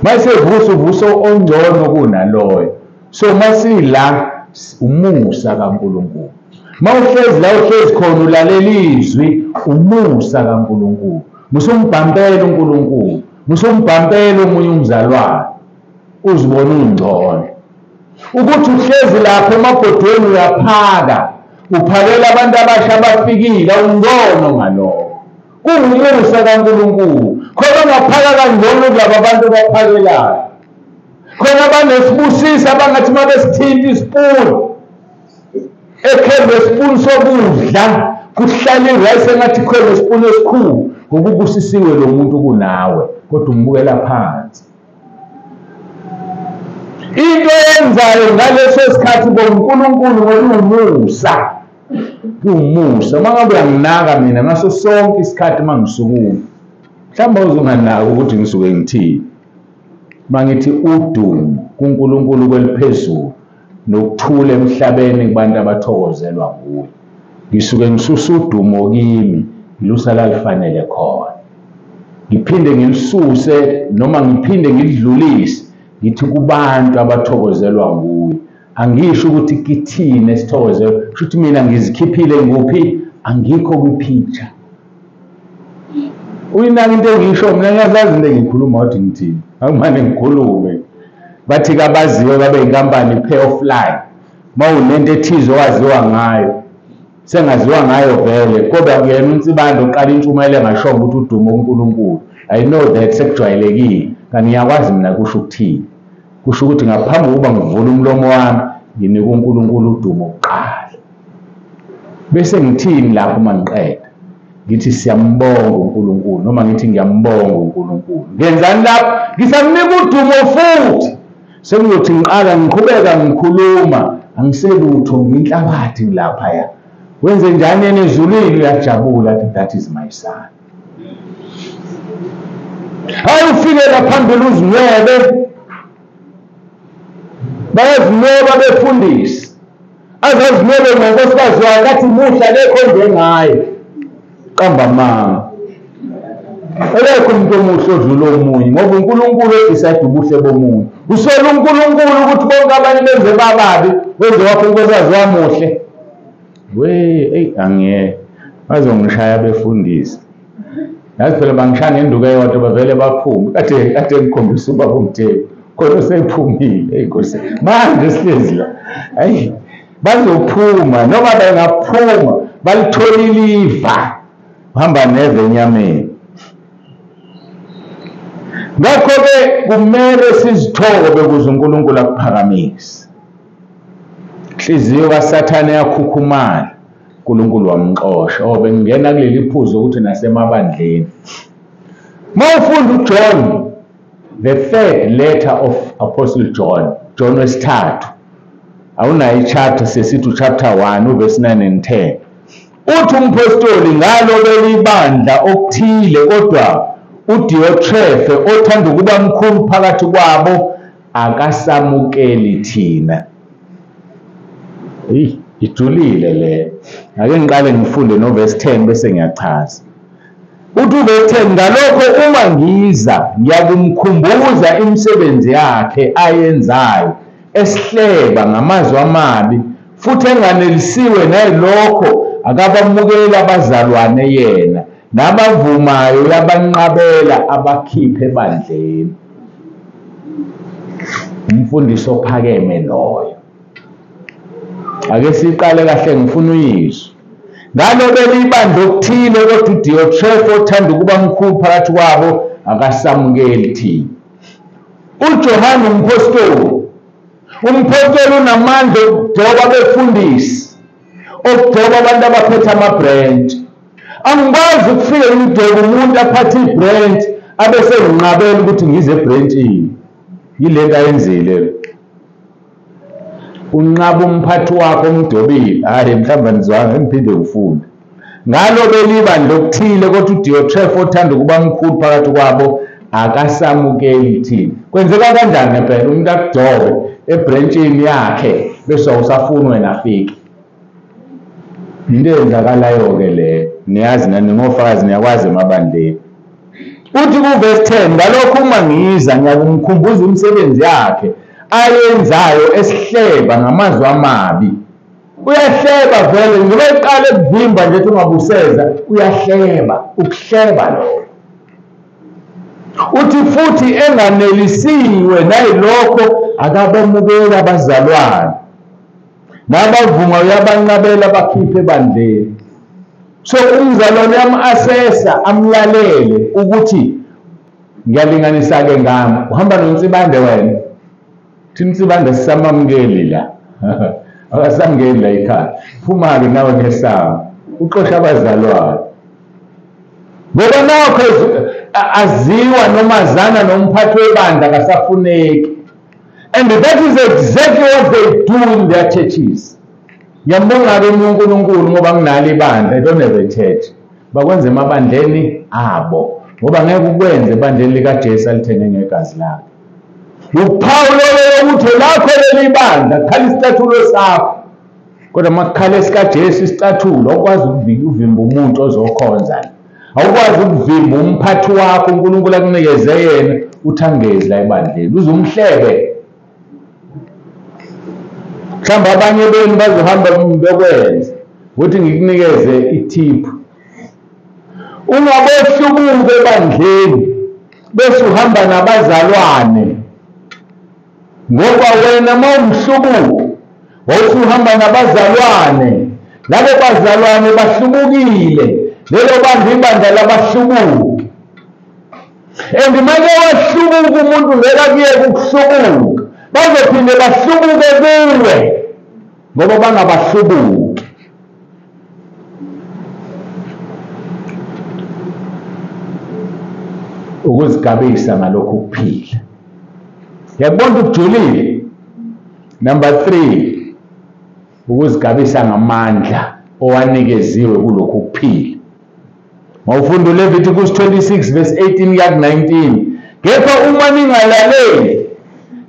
Masevusa uvuso ongcono kunaloyo. So masila umusa kaNkulunkulu. Mawuhlezi la uhlezi khona ulalela izwi, umusa kaNkulunkulu. Musumbhampela uNkulunkulu, musumbhampela omunye umzalwane, uzibona ungcono. Ukuthi uhlezi lapho emabhodweni uyaphaka, uphakela abantu abasha abafikile, awungcono ngalokho. Kungumusa kaNkulunkulu. Khona ungaphaka kangcono kulabo abantu abaphakelayo. Khona abanesibusisa abangathi uma besithinta isipuni, ekhembe isipuni sokudla, kuhlala irayisi engathi khona isipuni esikhulu, ngoba ubusisiwe lo muntu kunawe, kodwa umbukela phansi. Into eyenzayo ngaleso sikhathi boNkulunkulu ngolumusa. Umusa. Uma ngabe uyanginaka mina ngaso sonke isikhathi uma ngisukuma, mhlawumbe uzonganaka ukuthi ngisuke ngithini. Mangithi udumo kuNkulunkulu kweliphezulu nokuthula emhlabeni kubantu abathokozelwa nguye. Ngisuke ngisusa udumo kimi, ngilusa la lifanele khona. Ngiphinde ngilisuse noma ngiphinde ngilidlulise ngithi kubantu abathokozelwa nguye. Angisho ukuthi kithina esithokozelwa, kusho ukuthi mina ngizikhiphile nguphi, angikho kwi-picture. Uyinaka into engisho mina, ngiyazazi into engikhuluma ukuthi ngithini. Angimane ngikhulume. Bathi kabaziwe babe inkampani pay offline. Mawunento ethize owaziwa ngayo, sengaziwa ngayo vele, kodwa kuyena uNsibande oqala intshumayelo engasho ukuthi udumo kuNkulunkulu. I know that sekujwayelekile, kanti ngiyakwazi mina kusho ukuthini. Kusho ukuthi ngaphambi kokuba ngivule umlomo wami, nginika uNkulunkulu udumo kuqala. Bese ngithini lapho uma ngiqeda? Ngithi siyambonga uNkulunkulu, noma ngithi ngiyambonga uNkulunkulu. Ngenzani lapho? Ngisamnika udumo futhi. Sengiyothi ngiqala ngiqhubeka ngikhuluma, angiselutho, ngiyinhlabathi laphaya. Wenze njani yena ezulwini? Uyajabula, athi that is my son. Hayi, ufike la phambili uzinwebe. Bayazinweba befundisi. Azazinwebe ngonkosikazi wakhe athi muhle akekho njengaye. Qamba amanga. Akekho umuntu omuhle odlula omunye, ngoba uNkulunkulu edecide ubuhle bomunye. Usola uNkulunkulu ukuthi bonke abanye benze bababi, wenze wakho unkosikazi wamuhle. We, eyi angiyeke. Bazongishaya befundisi. Yazi phela bangishaya ngenduku eyodwa bavele baphume. Kade ngikhombisa ubaba uMthembu. Khona usephumile, eyi Nkosi. Manje sihlezi la. Hayi, bazophuma noma bengaphuma balithola iliva. Uhamba neve enyameni. Ngakho-ke kumele sizithobe ukuze uNkulunkulu akuphakamise. Inhliziyo kaSathane yakhukhumala, uNkulunkulu wamxosha. Oh, bengingena kuleli phuzu ukuthi nasemabandleni. Uma ufunda uJohn, the third letter of Apostle John, John wesithathu, awunayo i-chapter, sesithi chapter 1 uverse 9 and 10. Uthi umpostoli ngalo belibandla okuthile, kodwa uDiotrefe othanda ukuba mkhulu phakathi kwabo akasamukeli thina. Eyi, ijulile le. Ake ngiqale ngifunde no verse 10 bese ngiyachaza. Uthi uverse 10, ngalokho uma ngiza ngiyakumkhumbuza imisebenzi yakhe ayenzayo, esihleba ngamazwi amabi, futhi enganelisiwe nayilokho akabamukeli abazalwane yena, nabavumayo uyabanqabela abakhiphe ebandleni. Umfundisi ophakeme loyo. Ake siqale kahle, ngifuna uyizwe. Ngalobela ibandla okuthile, kodwa uDiotrefe othanda ukuba mkhulu phakathi kwabo akasamukeli thina. UJohane umphostoli, umphostoli unamandla okugcoba abefundisi, okugcoba abantu abaphethe ama-branch. Angikwazi ukufika ngidwebe umuntu aphathe i-branch abese nginqabela ukuthi ngize ebranchini. Yile nto ayenzile. Unqaba umphathi wakho omdobile. Hhayi, mhlawumbe anizwanga, ngiphinde ngifunde. Ngalobela ibandla okuthile, kodwa uDiotrefe othanda ukuba mkhulu phakathi kwabo akasamukeli thina. Kwenzeka kanjani ngempela umuntu akugcobe ebranchini yakhe bese awusafuni wena afike? Into eyenzakalayo-ke leyo, niyazi nani ngofakazi, niyakwazi emabandleni. Uthi kuverse 10, ngalokho uma ngiza ngiyakumkhumbuza imisebenzi yakhe ayenzayo, esihleba ngamazwi amabi. Uyahleba vele, njengoba eqala ekuvimba nje ungabuseza, uyahleba, ukuhleba lokho. Uthi futhi enganelisiwe nayilokho akabamukeli abazalwane, nabavuma uyabanqabela abakhiphe ebandleni. So umzalwane uyam-assessa, amlalele ukuthi ngiyalinganisa-ke ngami. Uhamba noNsibande wena, thina uNsibande sisamamukeli la, akasamukeli la ekhaya. Phuma-ke nawe ngesango, uxoshe abazalwane. Ngoba nakho aziwa noma azana nomphathi webandla akasafuneki. And that is exactly what they do in their churches. Ngiyambonga-ke uNkulunkulu ngoba nginalo ibandla, I don't have a church. Bakwenza emabandleni abo, ngoba ngeke ukwenze ebandleni likaJesu alithenge ngegazi lakhe. Uphawu lolo lokuthi lakho leli bandla, khala isicathulo sakho. Kodwa uma kukhala esikaJesu isicathulo, awukwazi ukuvimba umuntu ozokhonza. Awukwazi ukuvimba umphathi wakho uNkulunkulu akunikeze yena uthi angezi la ebandleni, uze umhlebe. Mhlawumbe abanye benu bazohamba bekwenze ukuthi ngikunikeze ithiphu. Ungabohlubuka ebandleni bese uhamba nabazalwane, ngoba wena uma umhlubuka wawusuhamba nabazalwane, labo bazalwane bahlubukile, lelo bandla ibandla labahlubuki. And manje wahlubuka umuntu ngeke akuyeke ukuhlubuka, bazophinde bahlubuke kuwe ngoba bangabahlubuki. Ukuzigabisa ngalokhu kuphila. Ngiyakubona ukujulile. Number 3, ukuzigabisa ngamandla owanikeziwe kulokhu kuphila. Mawufunda uLeviticus 26 verse 18 kuya ku-19, kepha uma ningalaleli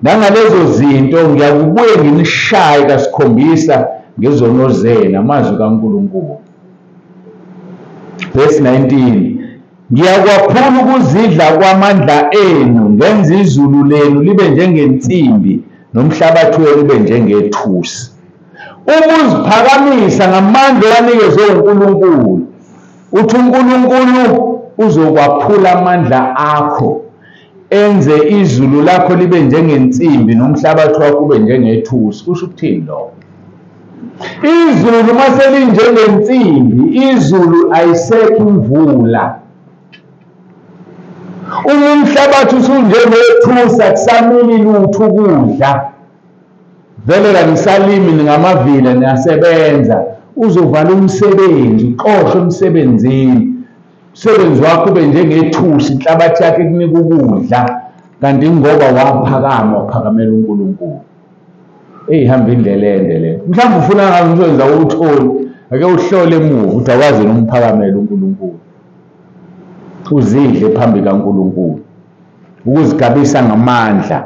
nangalezo zinto ngiyakubuye nginishaye kasikhombisa ngezono zenu, amazwi kaNkulunkulu. Verse 19, ngiyakwaphula ukuzidla kwamandla enu, ngenze izulu lenu libe njengensimbi nomhlabathi wenu ube njengethusi. Uma uziphakamisa ngamandla owanikezwe uNkulunkulu, uthi uNkulunkulu uzokwaphula amandla akho, enze izulu lakho libe njengensimbi nomhlabathi wakho ube njengethusi. Kusho ukuthini lokho? Izulu mase linjengensimbi, izulu ayisekho imvula. Uma umhlabathi usunjengethusi akusamili lutho ukudla, vele kanisalimi ningamavila niyasebenza, uzovala umsebenzi, uxoshwe emsebenzini. Umsebenzi wakho ube njengethusi, inhlabathi yakho ikunika ukudla, kanti ngoba waphakama waphakamela uNkulunkulu. Eyihamba indlela ende le. Mhlawumbe ufuna ngabe umsebenzi awuwutholi, ake uhlole emuva ukuthi awukwazi yini ukumphakamela uNkulunkulu. Uzidle phambi kaNkulunkulu. Ukuzigabisa ngamandla,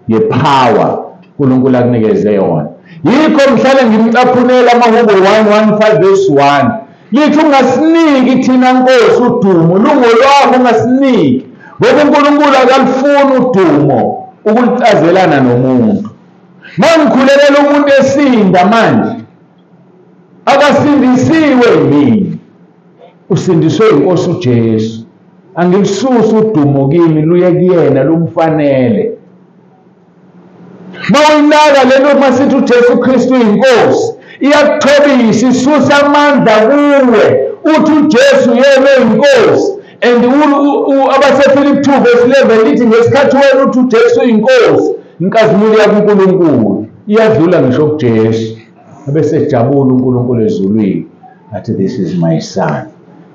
ngepower uNkulunkulu akunikeze yona. Yikho ngihlale ngimcaphunela amaHubo 115 verse 1. Lithi ungasiniki thina Nkosi udumo, lungolwakho ungasiniki. Ngoba uNkulunkulu akalufuni udumo ukulicazelana nomuntu. Mangikhulekela umuntu esinda manje, akasindisiwe mina, usindiswe inkosi uJesu. Angilisusi udumo kimi, luye kuyena, lumfanele. Mawuyinaka lento masithi uJesu Kristu inkosi, iyakuthobisa, isusa amandla kuwe. Uthi uJesu yena inkosi. And abaseFilipi 2 verse 11 lithi ngesikhathi wena uthi uJesu inkosi, inkazimulo yakuNkulunkulu iyadlula ngisho kuJesu. Abesejabula uNkulunkulu ezulwini, athi this is my son,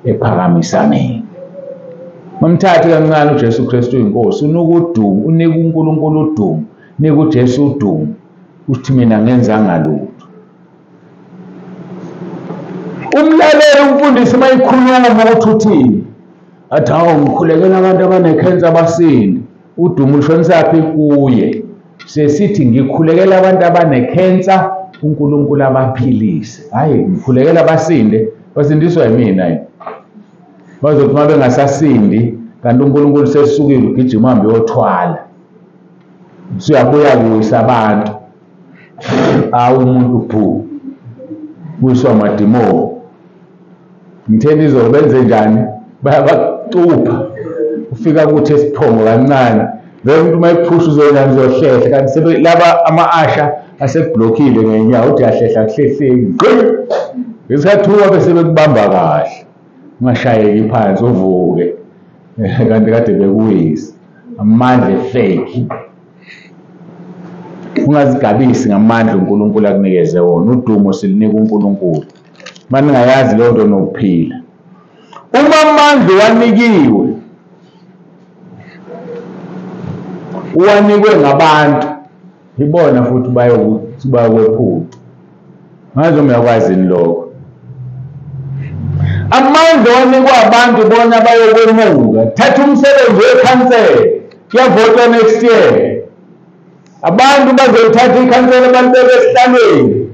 ephakamisa mina. Mamthathe kancane uJesu Kristu inkosi, unika udumo, unika uNkulunkulu udumo, nika uJesu udumo, uthi mina ngenzanga lutho. Umlaleli umfundisi mayikhuluma ukuthi uthini, athi hawu ngikhulekela abantu abanekhensa abasinde, udumo lushonisa phi kuye. Sesithi ngikhulekela abantu abanekhensa uNkulunkulu abaphilise. Hayi ngikhulekela abasinde, basindiswa yimina yini? Bazothi uma bengasasindi kanti uNkulunkulu sesukile ugijima uhambe uyothwala, usuyabuya kuwisa abantu. Awu umuntu bhu wiswa amadimoni. Ngitheni izolo benze njani? Bayabacupha, ufika kuthi esiphongo kancane, vele umuntu uma ephusha uzonani uzohlehla, kanti laba ama-asha asekublokhile ngenyawo, uthi uyahlehla kuhlehleki. Ngesikhathi uwa bese bekubamba kahle, ungashayeki phansi uvuke, kanti kade bekuwisa. Amandla efake. Ungazigabisi ngamandla uNkulunkulu akunikeze wona. Udumo silinika uNkulunkulu. Uma ningayazi leyo nto nokuphila. Uma amandla uwanikiwe, uwanikwe ngabantu, ibona futhi bayokwephula. Ngazi uma uyakwazi lokho. Amandla owanikwa abantu bona bayokwemuka. Thatha umsebenzi wekhansela, kuyavotwa next year. Abantu bazothatha ikhansela balibeke esihlalweni.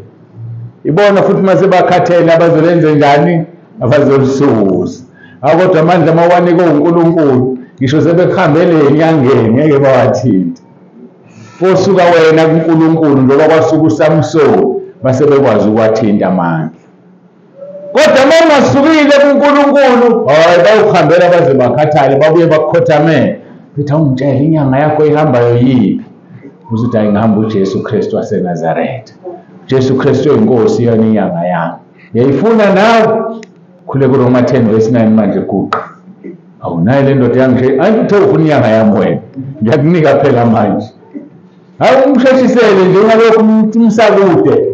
Ibona futhi mase bakhathele abazolenze njani? Abazolisusa. Kodwa amandla mawanikwe uNkulunkulu, ngisho sebekuhambele enyangeni ngeke bawathinte. Kosuka wena kuNkulunkulu njengoba kwasuka uSamson, base bekwazi ukwathinta amandla. Kodwa uma ungasukile kuNkulunkulu, hayi bayokuhambela baze bakhathale, babuye bakukhothamele. Bethi awungitshele inyanga yakho ihambayo yiphi? Uzothi hayi ngihamba uJesu Kristu waseNazaretha. Jesu Kristu oyinkosi yona inyanga yami. Uyayifuna nawe? Khuleka kuRoma 10 verse 9 manje guqa. Awu nayi le ndoda yangishe, ayi uthe ufuna inyanga yami wena. Ngiyakunika phela manje. Hayi umsheshisele nje ungalokhu umsakude.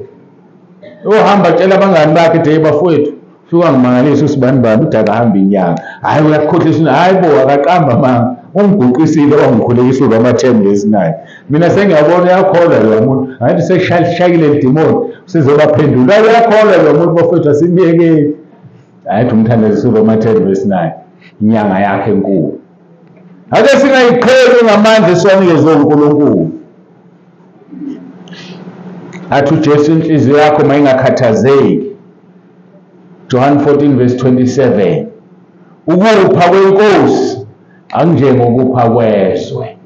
Uhamba tshela abangani bakhe ethi bafowethu, fika ngimangalisa usibani bani uthi akahamba inyanga. Hayi uyakukhohlisa, hayi bo akaqamba manga. Ungiguqisile wangikhulekisa uRoma 10 verse 9. Mina sengiyabona uyakholwa lo muntu. Hayi seshayile idimoni, usezobaphendula. Uyakholwa lo muntu bafowethu asimyekeni. Hayi umthandazo uRoma 10 verse 9. Inyanga yakhe enkulu. Ake singayiqheli ngamandla esiwanikezwe uNkulunkulu. Athi uJesu inhliziyo yakho mayingakhathazeki. John 14 verse 27. Ukupha kwenkosi akunjengokupha kwezwe.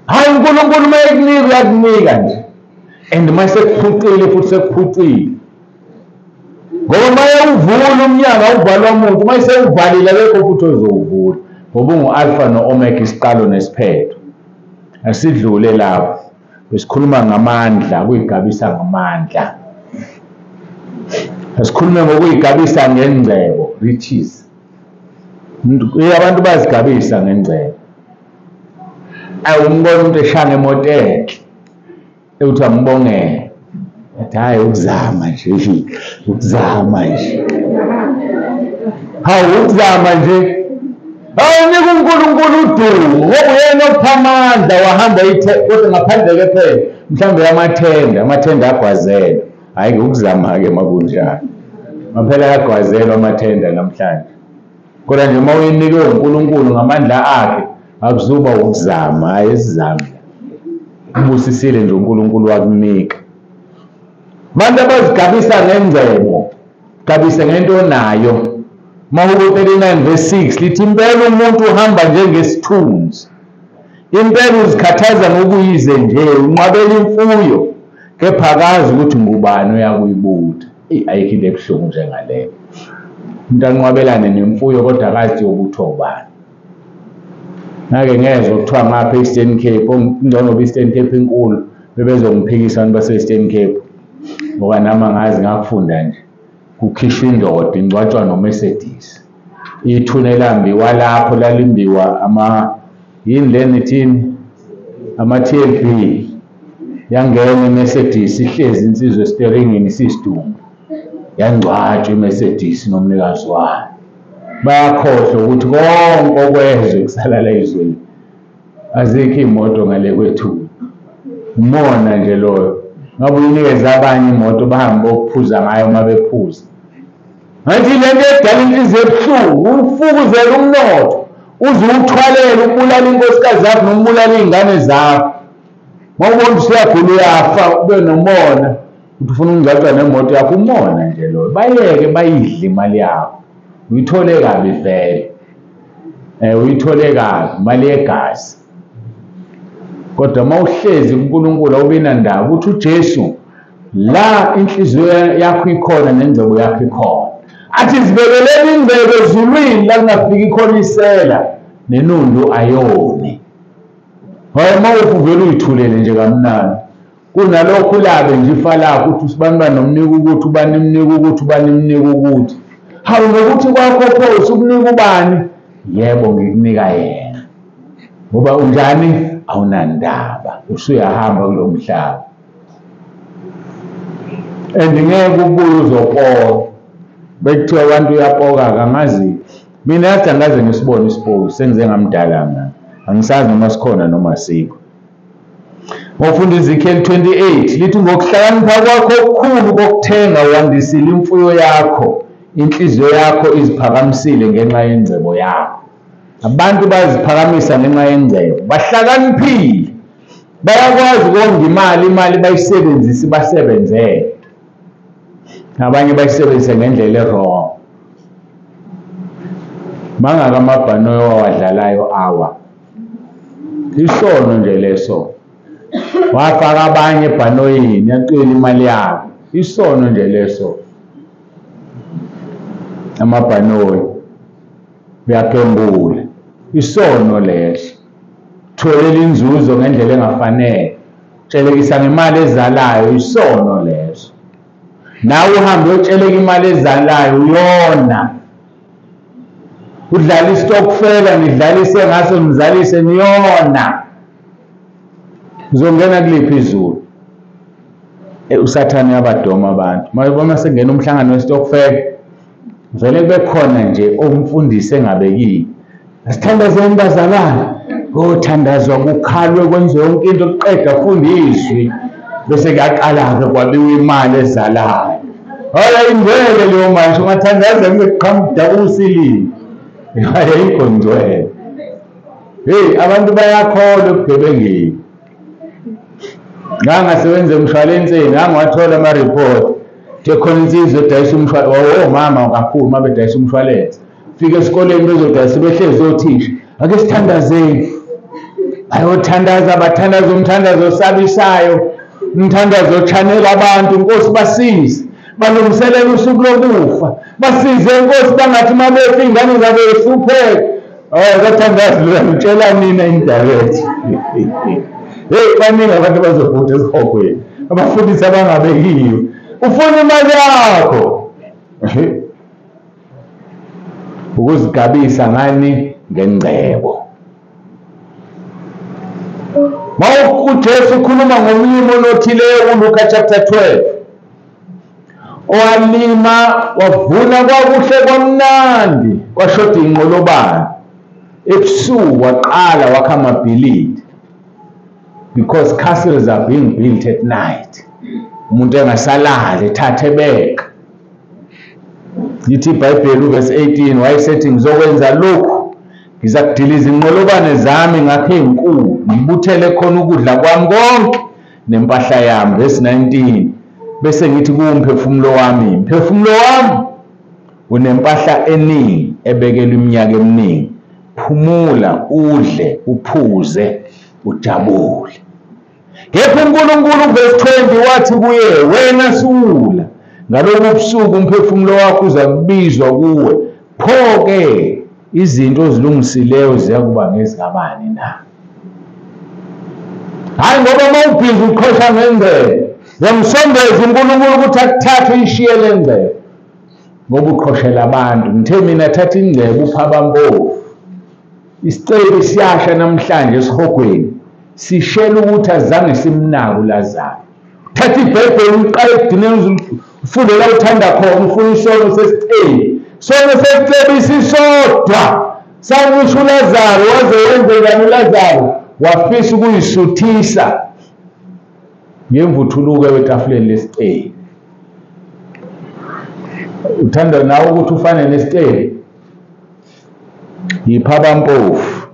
Hayi uNkulunkulu uma ekunika uyakunika nje. And uma sekuphucile futhi sekuphucile. Ngoba uma ewuvula umnyango awuvalwa umuntu, uma esewuvalile akekho futhi ozowuvula. Ngoba ungu-Alpha no-Omega, isiqalo nesiphetho. Asidlule lapho. Besikhuluma ngamandla, kuyigabisa ngamandla. Asikhulume ngokuyigabisa ngengcebo, riches. Abantu bazigabisa ngengcebo. Awumbona umuntu eshaya ngemoto enhle, uthi ambongele. Athi hayi ukuzama nje, ukuzama nje. Hawu ukuzama nje. Awunika uNkulunkulu udumo, ngoba uyena opha amandla wahamba kodwa ngaphandle ke phela mhlawumbe amathenda, amathenda agwazelwa. Hhayi ukuzama-ke makunjalo. Maphela ayagwazelwa amathenda namhlanje. Kodwa nje uma uyinikwe uNkulunkulu ngamandla akhe, akuzuba ukuzama, hhayi isizame. Ubusisile nje uNkulunkulu wakunika. Abantu abazigabisa ngengcebo, Gabise ngento onayo. Mahubo 39 verse 6 lithi impela umuntu uhamba njengesithunzi. Impela uzikhathaza ngokuyize nje, unqabela imfuyo, kepha akazi ukuthi ngubani oyakuyibutha. Ayikho into ebuhlungu njengaleyo. Umuntu anqwabelane nemfuyo kodwa akazi yokuthi ubani. Ngake ngezwa kuthiwa ngapha e-Eastern Cape, njengoba i-Eastern Cape inkulu, bebezongiphikisa abantu base-Eastern Cape. Ngoba nami angazi ngakufunda nje. Kukhishwa indoda ingcwatshwa noMercedes. Ithuna elambiwa lapho lalimbiwa ama yini le nithini ama-TLB. Yangena iMercedes ihlezi insizwa esiteringini isisidumbu. Yangcwatshwa iMercedes nomnikazi wayo. Bayakhohlwa ukuthi konke okwezwe kusala la ezweni. Azikho iy'moto ngale kwethu. Umona nje loyo. Ngabe uyinikeza abanye imoto bahambe bokuphuza ngayo uma bephuza. Ngathi le nto edala inhliziyo ebuhlungu, ufukuzele umnotho, uze uwuthwalele ubulala inkosikazi yakho noma ubulala iy'ngane zakho. Uma ubona usuyagula uyafa ube nomona, uthi ufuna ukungcwatshwa nemoto yakho, umona nje loyo. Bayeke bayidle imali yakho. Uyithole kabi vele. Uyithole kabi, imali yegazi. Kodwa uma uhlezi kuNkulunkulu awubi nandaba, uthi uJesu la inhliziyo yakho ikhona nengcebo yakho ikhona. Athi zibekeleni ingcebo ezulwini la kungafiki khona isela nenundu ayoni. Hayi uma uvele uyithulele nje kamnandi. Kunalokho ulabe nje ifa lakho uthi usibanibani nomnika ukuthi ubani imnika ukuthi ubani imnika ukuthi. Hawu ngokuthi kwakho pho usukunika ubani? Yebo ngikunika yena. Ngoba unjani? Awunandaba, usuyahamba kulo mhlaba. And ngeke ubuye uzopoka. Bekuthiwa abantu uyapoka angazi. Mina yathi angaze ngisibone isipoki, sengize ngamdala mina. Angisazi noma sikhona noma sikho. Ngofunda Ezekiel 28 lithi ngokuhlakanipha kwakho okukhulu kokuthenga wandisile imfuyo yakho, inhliziyo yakho iziphakamisile ngenxa yengcebo yakho. Abantu baziphakamisa ngenxa yengcebo, bahlakaniphile, bayakwazi ukonga imali, imali bayisebenzise basebenzele. Abanye bayisebenzise ngendlela e-wrong. Mangaka amabhanoyi owadlalayo awa. Isono nje leso. Wafaka abanye ebhanoyini yacwila imali yabo. Isono nje leso. Amabhanoyi uyagembula. Isono leso. Tholela inzuzo ngendlela engafanele. Tshelekisa ngemali ezalayo, isono leso. Nawe uhambe uyotsheleka imali ezalayo uyona. Udlala isitokfela nidlalise ngaso nizalise niyona. Uzongena kuliphi izulu? uSathane uyabadoma abantu. Uma sengena umhlangano wesitokfela vele kube khona nje umfundisi engabekile. Asithandazeni bazalwane. Kothandazwa kukhalwe kwenziwe yonke into kuqeda kufunda izwi. Bese kuyaqala-ke kwabiwa imali ezalayo. Hayi ingcwele leyo manje ungathandaza kuqhamuka usilile. Ayikho ngcwele. Hey abantu bayakholwa ebugebengeni. Ngangasebenza emshwalenseni, ngangiwathola ama-report. Kuthe khona insizwa edayisa umshwalense, omama kakhulu uma bedayisa umshwalense. Fika esikoleni bezodayisa behlezi othisha. Ake sithandazeni. Bayothandaza, bathandaza umthandazo osabisayo, umthandazo ochanela abantu, Nkosi basize. Balungiselela usuku lokufa. Basize Nkosi bangathi uma befa iy'ngane zabo zihlupheke. Oh, bathandaza ngitshela nina indirect. Hey, baningi abantu abazovutha esihogweni. Abafundisi abangabekiwe. Ufuna imali yakho. Ukuzigabisa ngani? Ngengcebo. UJesu ukhuluma ngomlimi onothileyo kuLuka chapter 12. Owalima wavuna kwakuhle kwamnandi, kwashoda inqolobane. Ebusuku waqala wakha amabhilidi. Because castles are being built at night. Umuntu engasalali ethathe ebeka. Lithi iBhayibheli uverse 18 wayesethi ngizokwenza lokhu, ngizakudiliza inqolobane zami ngakhe ezinkulu, ngibuthele khona ukudla kwami konke nempahla yami. Verse 19 bese ngithi kuwumphefumulo wami, mphefumulo wami Unempahla eningi ebekelwe iminyaka eminingi. Phumula, udle, uphuze, ujabule. Kepha uNkulunkulu verse 20 wathi kuye, wena siwula, ngalobu busuku umphefumulo wakho uzakubizwa kuwe. Pho-ke izinto ozilungisileyo ziyakuba ngezikabani na? Hhayi ngoba uma ubhizi uqhosha ngengcebo, uyamsondeza uNkulunkulu ukuthi akuthathe uyishiye le ngcebo. Ngoba uqhoshela abantu. Ngithe mina thatha ingcebo upha abampofu. Isicebi siyasha namhlanje esihogweni. Sishela ukuthi azange simnake uLazaro. Thatha iBhayibheli uqale ekugcineni ufunde la uthanda khona, ufuna isono sesicebi. Sono sesicebi sisodwa. Sangisho uLazaro, waze wenzekani uLazaro? Wafisa ukuyisuthisa ngemvuthuluko etafuleni lesicebi. Uthanda nawe ukuthi ufane nesicebi? Yipha abampofu.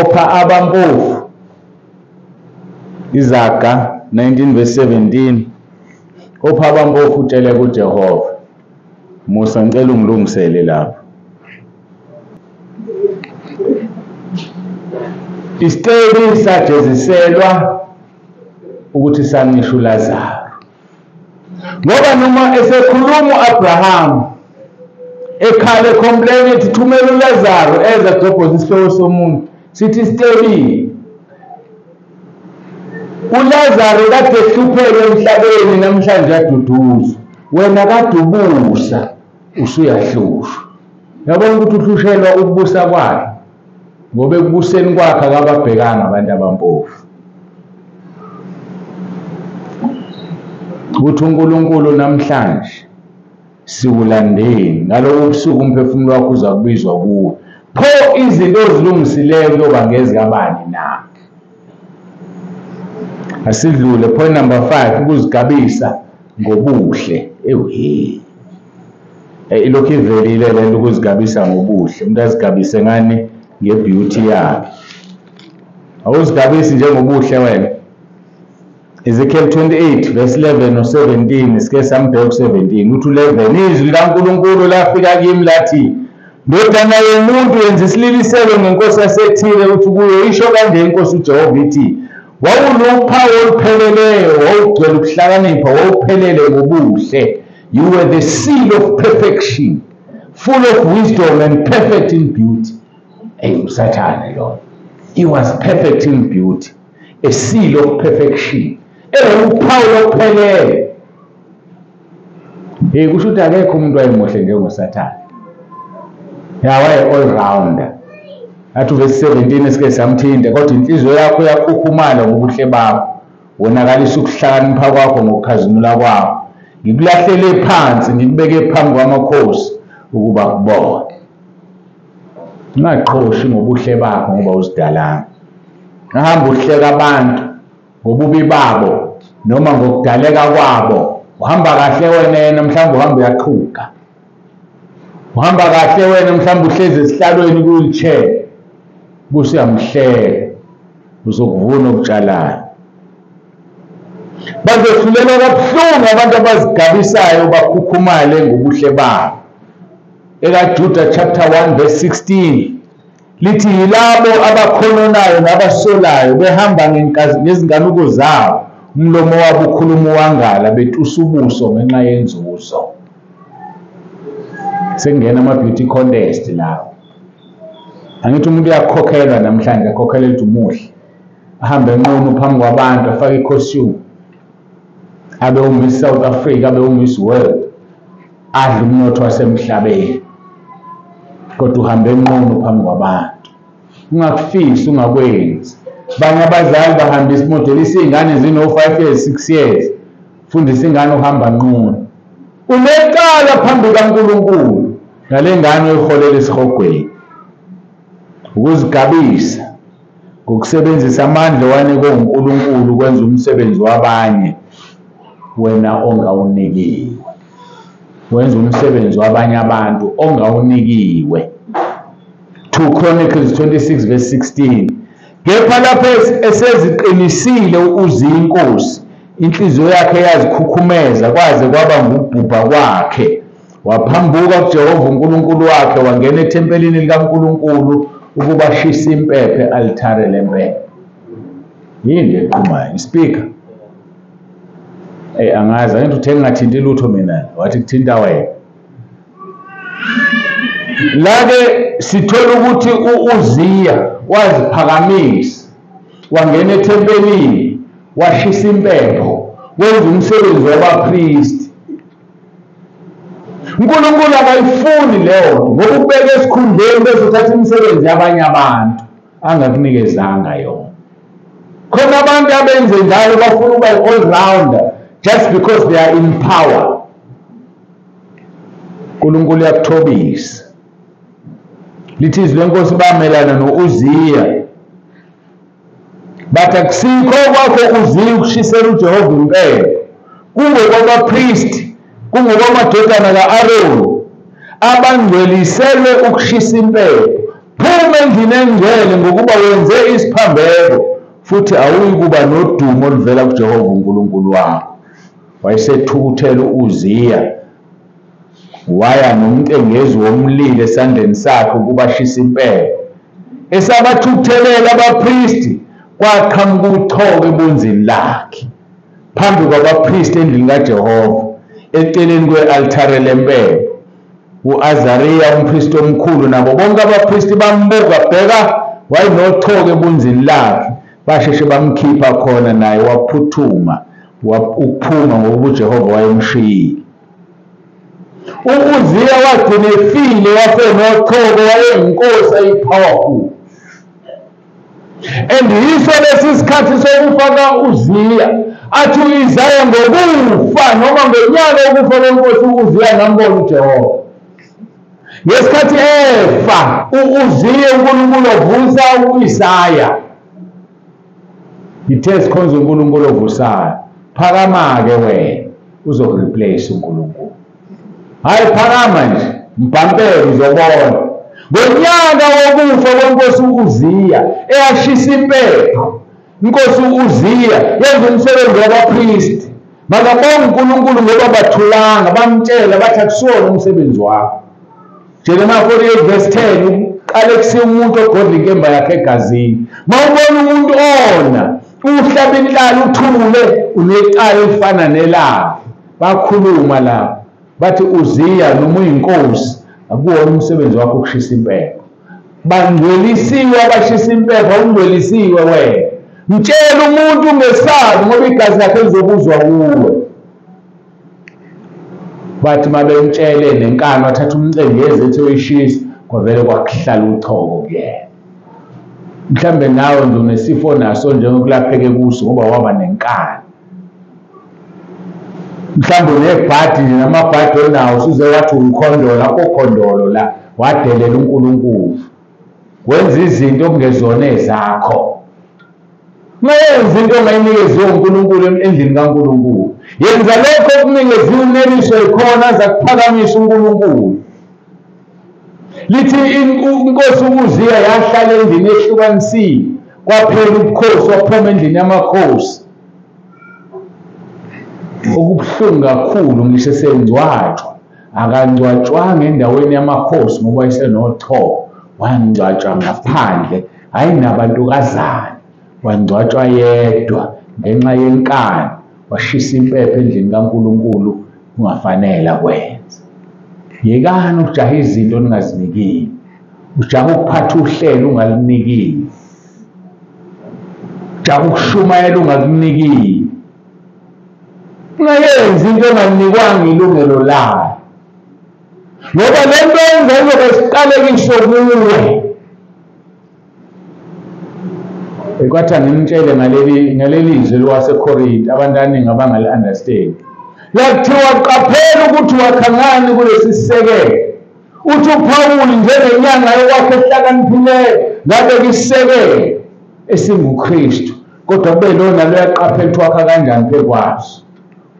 Opha abampofu. Izaga 19 verse 17. Opha abampofu utshele kuJehova. Musa, ngicela ungilungisele lapho. Isicebi sajeziselwa ukuthi sancisha uLazaro. Ngoba noma esekhuluma uAbraham ekhala ecomplain ethi thumela uLazaro eza gobhoza isihloko somuntu, sithi isicebi uLazaro kade ehlupheke emhlabeni, namhlanje aduduzwa. Wena kade ubusa usuyahlushwa. Yabona ukuthi uhlushelwa ukubusa kwakhe, ngoba ekubuseni kwakhe akababhekanga abantu abampofu. Uthi uNkulunkulu namhlanje siwulandeni, ngalobu busuku umphefumulo wakho uzakubizwa kuwe. Pho izinto ozilungisileyo kuyoba ngezikabani na? Asidlule point number 5, ukuzigabisa ngobuhle. Ewuhe, ilokhu ivelile le nto, ukuzigabisa ngobuhle. Umuntu azigabise ngani? Ngebeauty yakhe. Awuzigabisi njengobuhle wena. Ezekiel 28 verse 11 no 17, sike sambheka u-17. Uthi 11, izwi likaNkulunkulu lafika kimi lathi, ndodana yomuntu, yenza isililiselo ngenkosi yaseThire, uthi kuyo, isho kanje inkosi uJehova ithi, wawuluphawu olupheleleyo, wawugcwele ukuhlakanipha, wawuphelele ngobuhle. You were the seal of perfection, full of wisdom and perfect in beauty. Ey, uSathane lo. He was perfect in beauty, a seal of perfection. Ewuphawu oluphelele. Hey, kusho ukuthi akekho umuntu wayemuhle njengoSathane. Ya, waye all rounder. Athi verse 17 esike samthinta, kodwa inhliziyo yakho yakhukhumala ngobuhle bakho, wonakalisa ukuhlakanipha kwakho ngokukhazimula kwakho. Ngikulahlele phansi, ngikubeke phambi kwamakhosi ukuba kubone. Ungaqhoshi ngobuhle bakho ngoba uzidalanga. Ungahamba uhleka abantu ngobubi babo noma ngokudaleka kwabo. Uhamba kahle wena, yena mhlawumbe uhamba uyaqhuga. Uhamba kahle wena, mhlawumbe uhlezi esihlalweni ku-wheelchair, buse uyamhleka, uzokuvuna okutshalayo. Bazohlulelwa kabuhlungu abantu abazigabisayo bakhukhumale ngobuhle babo. EkaJuda chapter 1 verse 16 lithi, yilabo abakhononayo nabasolayo behamba ngezinkanuko zabo, umlomo wabo ukhuluma uwangala, betusa ubuso ngenxa yenzuzo. Sekungena ama-beauty contest lawo. Angithi umuntu uyakhokhelwa namhlanje, akhokhelwe ukuthi umuhle, ahambe enqunu phambi kwabantu, afake i-costume, abe uMiss South Africa, abe uMiss World, adle umnotho wasemhlabeni, kodwa uhambe enqunu phambi kwabantu. Ungakufisi, ungakwenzi. Abanye abazali bahambisa imodelisa iy'ngane zino-5 years, 6 years, fundisa ingane uhamba nqunu. Unecala phambi kaNkulunkulu ngale ngane oyiholela esihogweni. Ukuzigabisa ngokusebenzisa amandla owanikwe uNkulunkulu ukwenza umsebenzi wabanye wena ongawunikiwe. Wenza umsebenzi wabanye abantu ongawunikiwe. 2 Chronicles 26 verse 16. Kepha lapho eseziqinisile uZinkosi, inhliziyo yakhe yazikhukhumeza kwaze kwaba ngukubhubha kwakhe. Waphambuka kuJehova uNkulunkulu wakhe, wangena ethempelini likaNkulunkulu ukuba ashise impepho e-altare lempepho. Yini le eqhumayo? Ispeaker. Angazi, angithi uthe ngingathinti lutho mina, wathi kuthinta wena. La-ke sithola ukuthi u-Uziya waziphakamisa, wangena ethempelini, washisa impepho, wenza umsebenzi wabapristi. uNkulunkulu akayifuni leyo nto, ngoba ukubeka esikhundleni bese uthatha imisebenzi yabanye abantu angakunikezanga yona. Khona abantu abenze njalo bafuna ukuba i-all-rounder just because they are in power. uNkulunkulu uyakuthobisa. Lithi izwi lenkosi bamelana no-Uziya, bathi akusikho kwakho Uziya ukushisela uJehova impepho, kungokwabapristi, kungokwamadodana ka-Aroni abangcweliselwe ukushisa impepho. Phuma endlini engcwele ngokuba wenze isiphambeko, futhi awuyikuba nodumo oluvela kuJehova uNkulunkulu wakho. Wayesethukuthela u-Uziya, waya nomcengezi womlilo esandleni sakhe ukuba ashise impepho. Esabathukuthelela abapristi, kwaqhamuka uchoko ebunzini lakhe phambi kwabapristi endlini kaJehova, eceleni kwe-altare lempepho. U-Azariya umpristi omkhulu nabo bonke abapristi bambuka, bheka wayenochoko ebunzini lakhe. Basheshe bamkhipha khona, naye waphuthuma ukuphuma ngokuba uJehova wayemshiyile. U-Uziya wagcina efile, wafe nochoko, wayeyinkosi eyi-powerful. And yiso lesi sikhathi sokufa ka-Uziya, athi u-Isaya ngokufa noma ngonyaka wokufa kwenkosi u-Uziya ngambona uJehova. Ngesikhathi efa u-Uziya, uNkulunkulu wavusa u-Isaya. Ithe sikhonza uNkulunkulu ovusayo. Phakama-ke wena uzokureplace uNkulunkulu. Hayi, phakama nje, mbhampele uzobona. Ngonyaka wokufa kwenkosi u-Uziya eyashisa impepho, inkosi u-Uziya yenza umsebenzi wabapristi. Makabonge uNkulunkulu ngoba bathulanga, bamtshela bathi akusiwona umsebenzi wakho. Jeremiah 48 verse 10, uqalekisiwe umuntu ogodla inkemba yakhe egazini. Mawubona umuntu ona uhlaba inhlalo uthule, unecala elifana nelakhe. Bakhuluma lapho bathi Uziya noma uyinkosi, akuwona umsebenzi wakho ukushisa impepho. Bangcwelisiwe abashisa impepho, awungcwelisiwe wena. Mtshela umuntu ungesabi ngoba igazi lakhe lizobuzwa kuwe. Bathi mabemtshele nenkani, wathatha umcengezi ethi uyishisa, kwavele kwakuhlala uchoko kuyena. Mhlambe nawe nje unesifo naso njengokulapheke kuso ngoba waba nenkani. Mhlambe unebhadi nje namabhadi onawo, usuze wathi umkhondolo, akho khondolo la, wadelela uNkulunkulu. Wenza izinto okungezona ezakho. Ungayenzi into ongayinikezi uNkulunkulu endlini kaNkulunkulu. Yenza lokho okunikeziwe uneliswe khona aza kuphakamisa uNkulunkulu. Lithi inkosi uZiya yahlala endlini ehlukanisiwe, kwaphela ubukhosi, waphuma endlini yamakhosi. Okubuhlungu kakhulu ngisho esengcwatshwa, akangcwatshwanga endaweni yamakhosi ngoba wayesenochoko, wangcwatshwa ngaphandle, hhayi nabantukazana, wangcwatshwa yedwa ngenxa yenkani, washisa impepho endlini kaNkulunkulu kungafanele akwenze. Yekani ukujaha izinto oningazinikiwe, ujaha ukuphatha uhlelo ungalunikiwe, ujaha ukushumayela ungakunikiwe. Ungayenzi into onganikwanga ilungelo layo, ngoba le nto yenza izobe isiqalekiso kuwe. Kwathi angimtshele ngaleli zwi lwaseKorinte, abantu abaningi abangali-understand. Yakuthiwa qaphela ukuthi wakha ngani kulesi sisekelo. Uthi uPawuli njengenyanga yokwakhe ehlakaniphileyo ngabeka isisekelo esinguKristu, kodwa kube lona loyaqaphela ukuthi wakha kanjani phezu kwaso.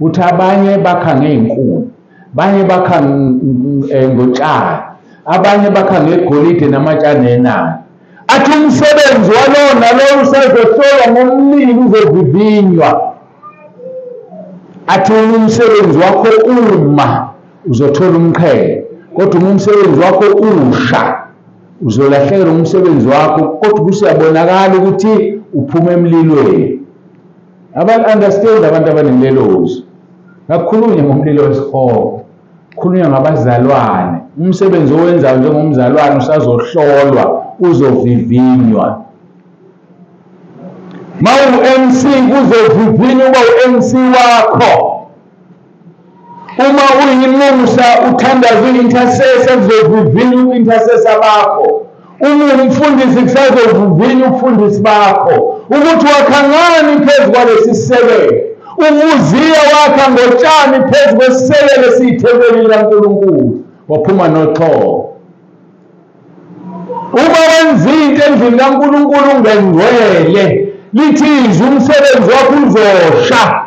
Uthi abanye bakha ngey'nkuni, abanye bakha ngotshani, abanye bakha ngegolide namatshane enani. Athi umsebenzi walowo nalowo usezohlolwa ngomlilo, uzovivinywa. Athi umsebenzi wakho uma uzothola umqhele, kodwa uma umsebenzi wakho usha uzolahlekelwa umsebenzi wakho, kodwa kusiyabonakala ukuthi uphuma emlilweni. Aba-understand abantu abanemlelozi. Akukhulunywa ngomlilo wesihogo, kukhulunywa ngabazalwane. Umsebenzi owenzayo njengomzalwane usazohlolwa, uzovivinywa. Ma u-MC kuzovivinywa uba u-MC wakho. Uma uyinxusa uthandaza uyi-intercessor, kuzovivinywa ubu-intercessor bakho. Uma ungumfundisi kusazovivinywa ubufundisi bakho, ukuthi wakha ngani phezu kwalesi sisekelo. UMuziya wakha ngotshani phezu kwesisekelo esiyithempeli likaNkulunkulu, waphuma noxolo. Uma wenza into endlini kaNkulunkulu ungengcwele, lithi izwi umsebenzi wakho uzosha,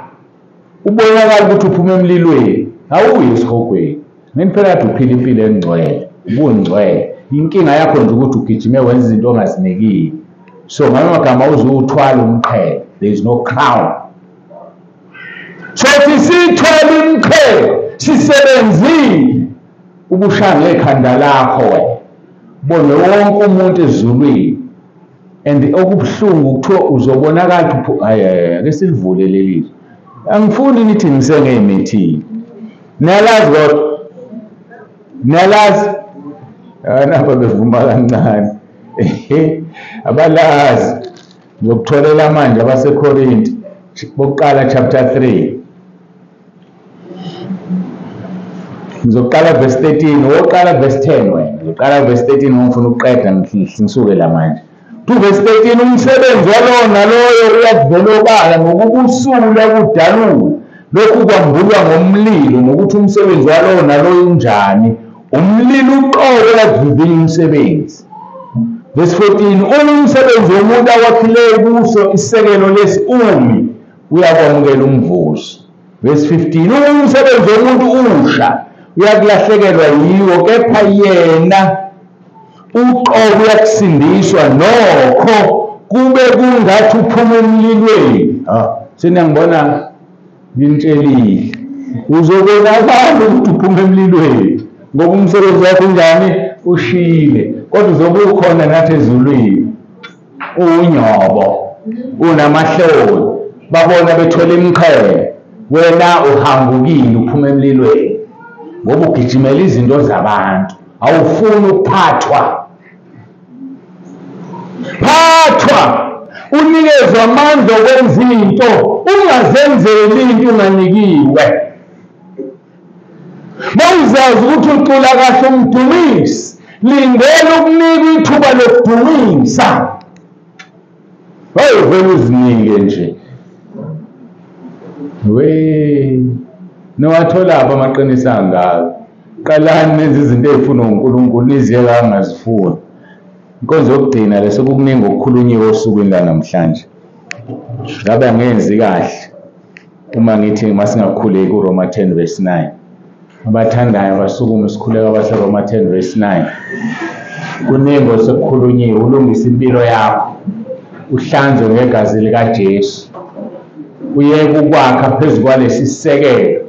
ubonakala ukuthi uphuma emlilweni, awuyi esihogweni. Ngeni phela kade uphila impilo engcwele, ubungcwele. Inkinga yakho nje ukuthi ugijime wenza izinto ongazinikile. So ngamagama uzuwuthwala umqhele, there is no crown. Sothi sithwele umqhele, sisebenzile ubushaya ngekhanda lakho wena, ubone wonke umuntu ezulwini. And okubuhlungu kuthiwa uzobonakala ukuthi hayi, ake silivule leli. Angifuni nithi ngisengeyimithini. Niyalazi kodwa, niyalazi. Naba bevuma kancane, abalazi. Ngizokutholela manje abaseKorinte bokuqala chapter 3. Ngizoqala verse 13, woqala verse 10 wena. Ngizoqala verse 13 ngifuna ukuqeda ngisuke la manje. Tu verse 13, umsebenzi walowo naloyo uyakuvela obala ngokukusula kudalula. Lokhu kwambulwa ngomlilo, nokuthi umsebenzi walowo naloyo unjani. Umlilo uqobo uyakuvivinya umsebenzi. Verse 14, uma umsebenzi womuntu awakhileyo kuso isisekelo lesi umi, uyakwamukela umvuzo. Verse 15, uma umsebenzi womuntu usha, uyakulahlekelwa yiwo, kepha yena uqobo uyakusindiswa, nokho kube kungathi uphuma emlilweni. Seniyangibona nginitshelile, uzobonakala ukuthi uphuma emlilweni ngoba umsebenzi wakho unjani, ushile, kodwa uzobe ukhona nathi ezulwini, uwunyobo, unamahloni, babona bethwele imiqhele, wena uhambukile uphuma emlilweni ngoba ugijimela izinto zabantu, awufuni ukuphathwa. Phathwa, unikezwe amandla okwenza into, ungazenzeli into unganikiwe. Mawuzazi ukuthi ucula kahle umdumisi, lindela ukunika ithuba lokudumisa. Wayevele uzinike nje. We, niwatholaphi amaqiniso angaka? Qalani nenze izinto ey'funwa uNkulunkulu, niziyeke angazifuni. Inkonzo yokugcina le, sekukuningi okukhulunyiwe osukwini lanamhlanje. Ngabe angenzi kahle uma ngithi masingakhuleki kuRoma 10 verse 9. Abathandayo basukume sikhuleka abaseRoma 10 verse 9. Kuningi osekukhulunyiwe, ulungise impilo yakho, uhlanzwe ngegazi likaJesu, uyeke ukwakha phezu kwalesi sisekelo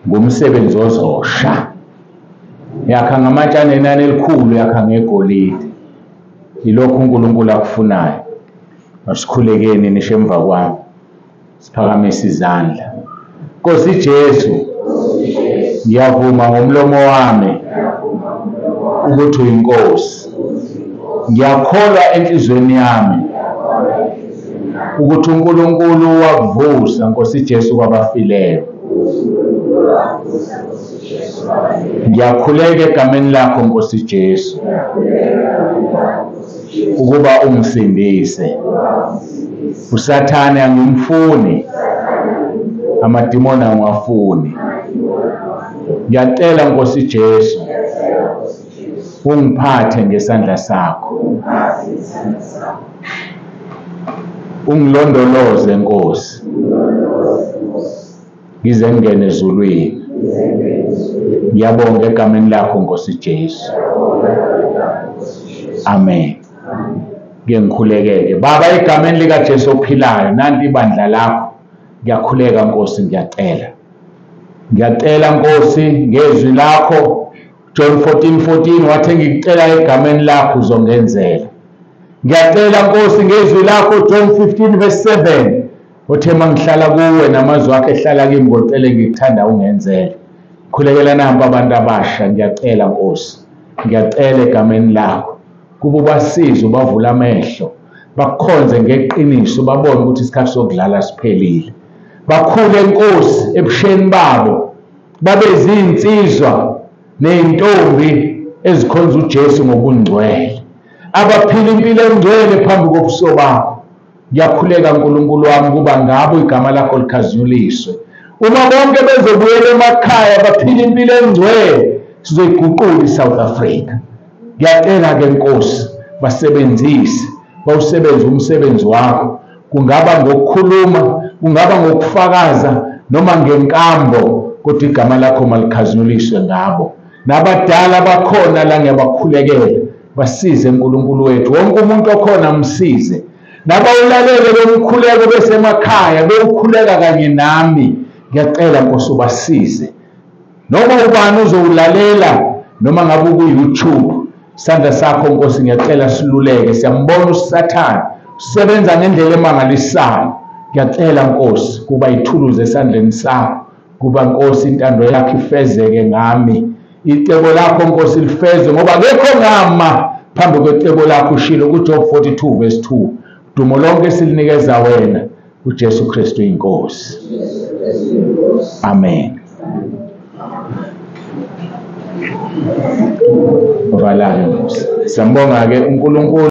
ngomsebenzi ozosha. Yakha ngamatshana enani elikhulu, yakha ngegolide. Yilokhu uNkulunkulu akufunayo. Asikhulekeni nisho emva kwami, siphakamise izandla. Nkosi Jesu, ngiyavuma ngomlomo wami ukuthi uyiNkosi. Ngiyakholwa enhliziyweni yami ukuthi uNkulunkulu wakuvusa Nkosi Jesu kwabafileyo. Ngiyakhuleka egameni lakho Nkosi Jesu ukuba ungisindise. USathane angimfuni, amadimoni angiwafuni. Ngiyacela Nkosi Jesu ungiphathe ngesandla sakho, ungilondoloze Nkosi ngize ngingene ezulwini. Ngiyabonga egameni lakho Nkosi Jesu, amen. Ngike ngikhulekeke Baba egameni likaJesu ophilayo, nanti ibandla lakho. Ngiyakhuleka Nkosi, ngiyacela Ngiyacela Nkosi ngezwi lakho, John 14:14 wathi ngikucela egameni lakho uzongenzela. Ngiyacela Nkosi ngezwi lakho, John 15 verse 7, othe mangihlala kuwe namazwi akho ehlala kimi, ngocele ngikuthanda ungenzele. Khulekela nampa abantu abasha, ngiyacela Nkosi, ngiyacela egameni lakho kuba ubasize, ubavule amehlo, bakukhonze ngeqiniso, babone ukuthi isikhathi sokudlala siphelile. Bakhule Nkosi ebusheni babo, babe zinsizwa nezintombi ezikhonza uJesu ngobungcwele, abaphila impilo engcwele phambi kobuso bakho. Ngiyakhuleka nkulunkulu wami kuba ngabo igama lakho likhazinyuliswe. Uma bonke bezobuyela emakhaya baphila impilo engcwele, sizoyiguqula iSouth Africa. Ngiyacela-ke Nkosi, basebenzise, bawusebenze umsebenzi wakho, kungaba ngokukhuluma, kungaba ngokufakaza noma ngenkambo, kodwa igama lakho malikhazinyuliswe ngabo. Nabadala bakhona la ngiyabakhulekela, basize nkulunkulu wethu, wonke umuntu okhona msize. Nabawulalele lo mkhuleko besemakhaya bewukhuleka kanye nami, ngiyacela Nkosi ubasize. Noma ubani uzowulalela, noma ngabe ku-YouTube, isandla sakho Nkosi ngiyacela siluleke. Siyambona uSathane usebenza ngendlela emangalisayo. Ngiyacela Nkosi kuba ithuluze esandleni sakho, kuba Nkosi intando yakho ifezeke ngami, icebo lakho Nkosi lifezwe, ngoba akekho ngama phambi kwecebo lakho, ushilo kuJob 42 verse 2. Dumo lonke silinikeza wena, uJesu Kristu inkosi. Amen. Valake Nkosi. Siyambonga ke uNkulunkulu.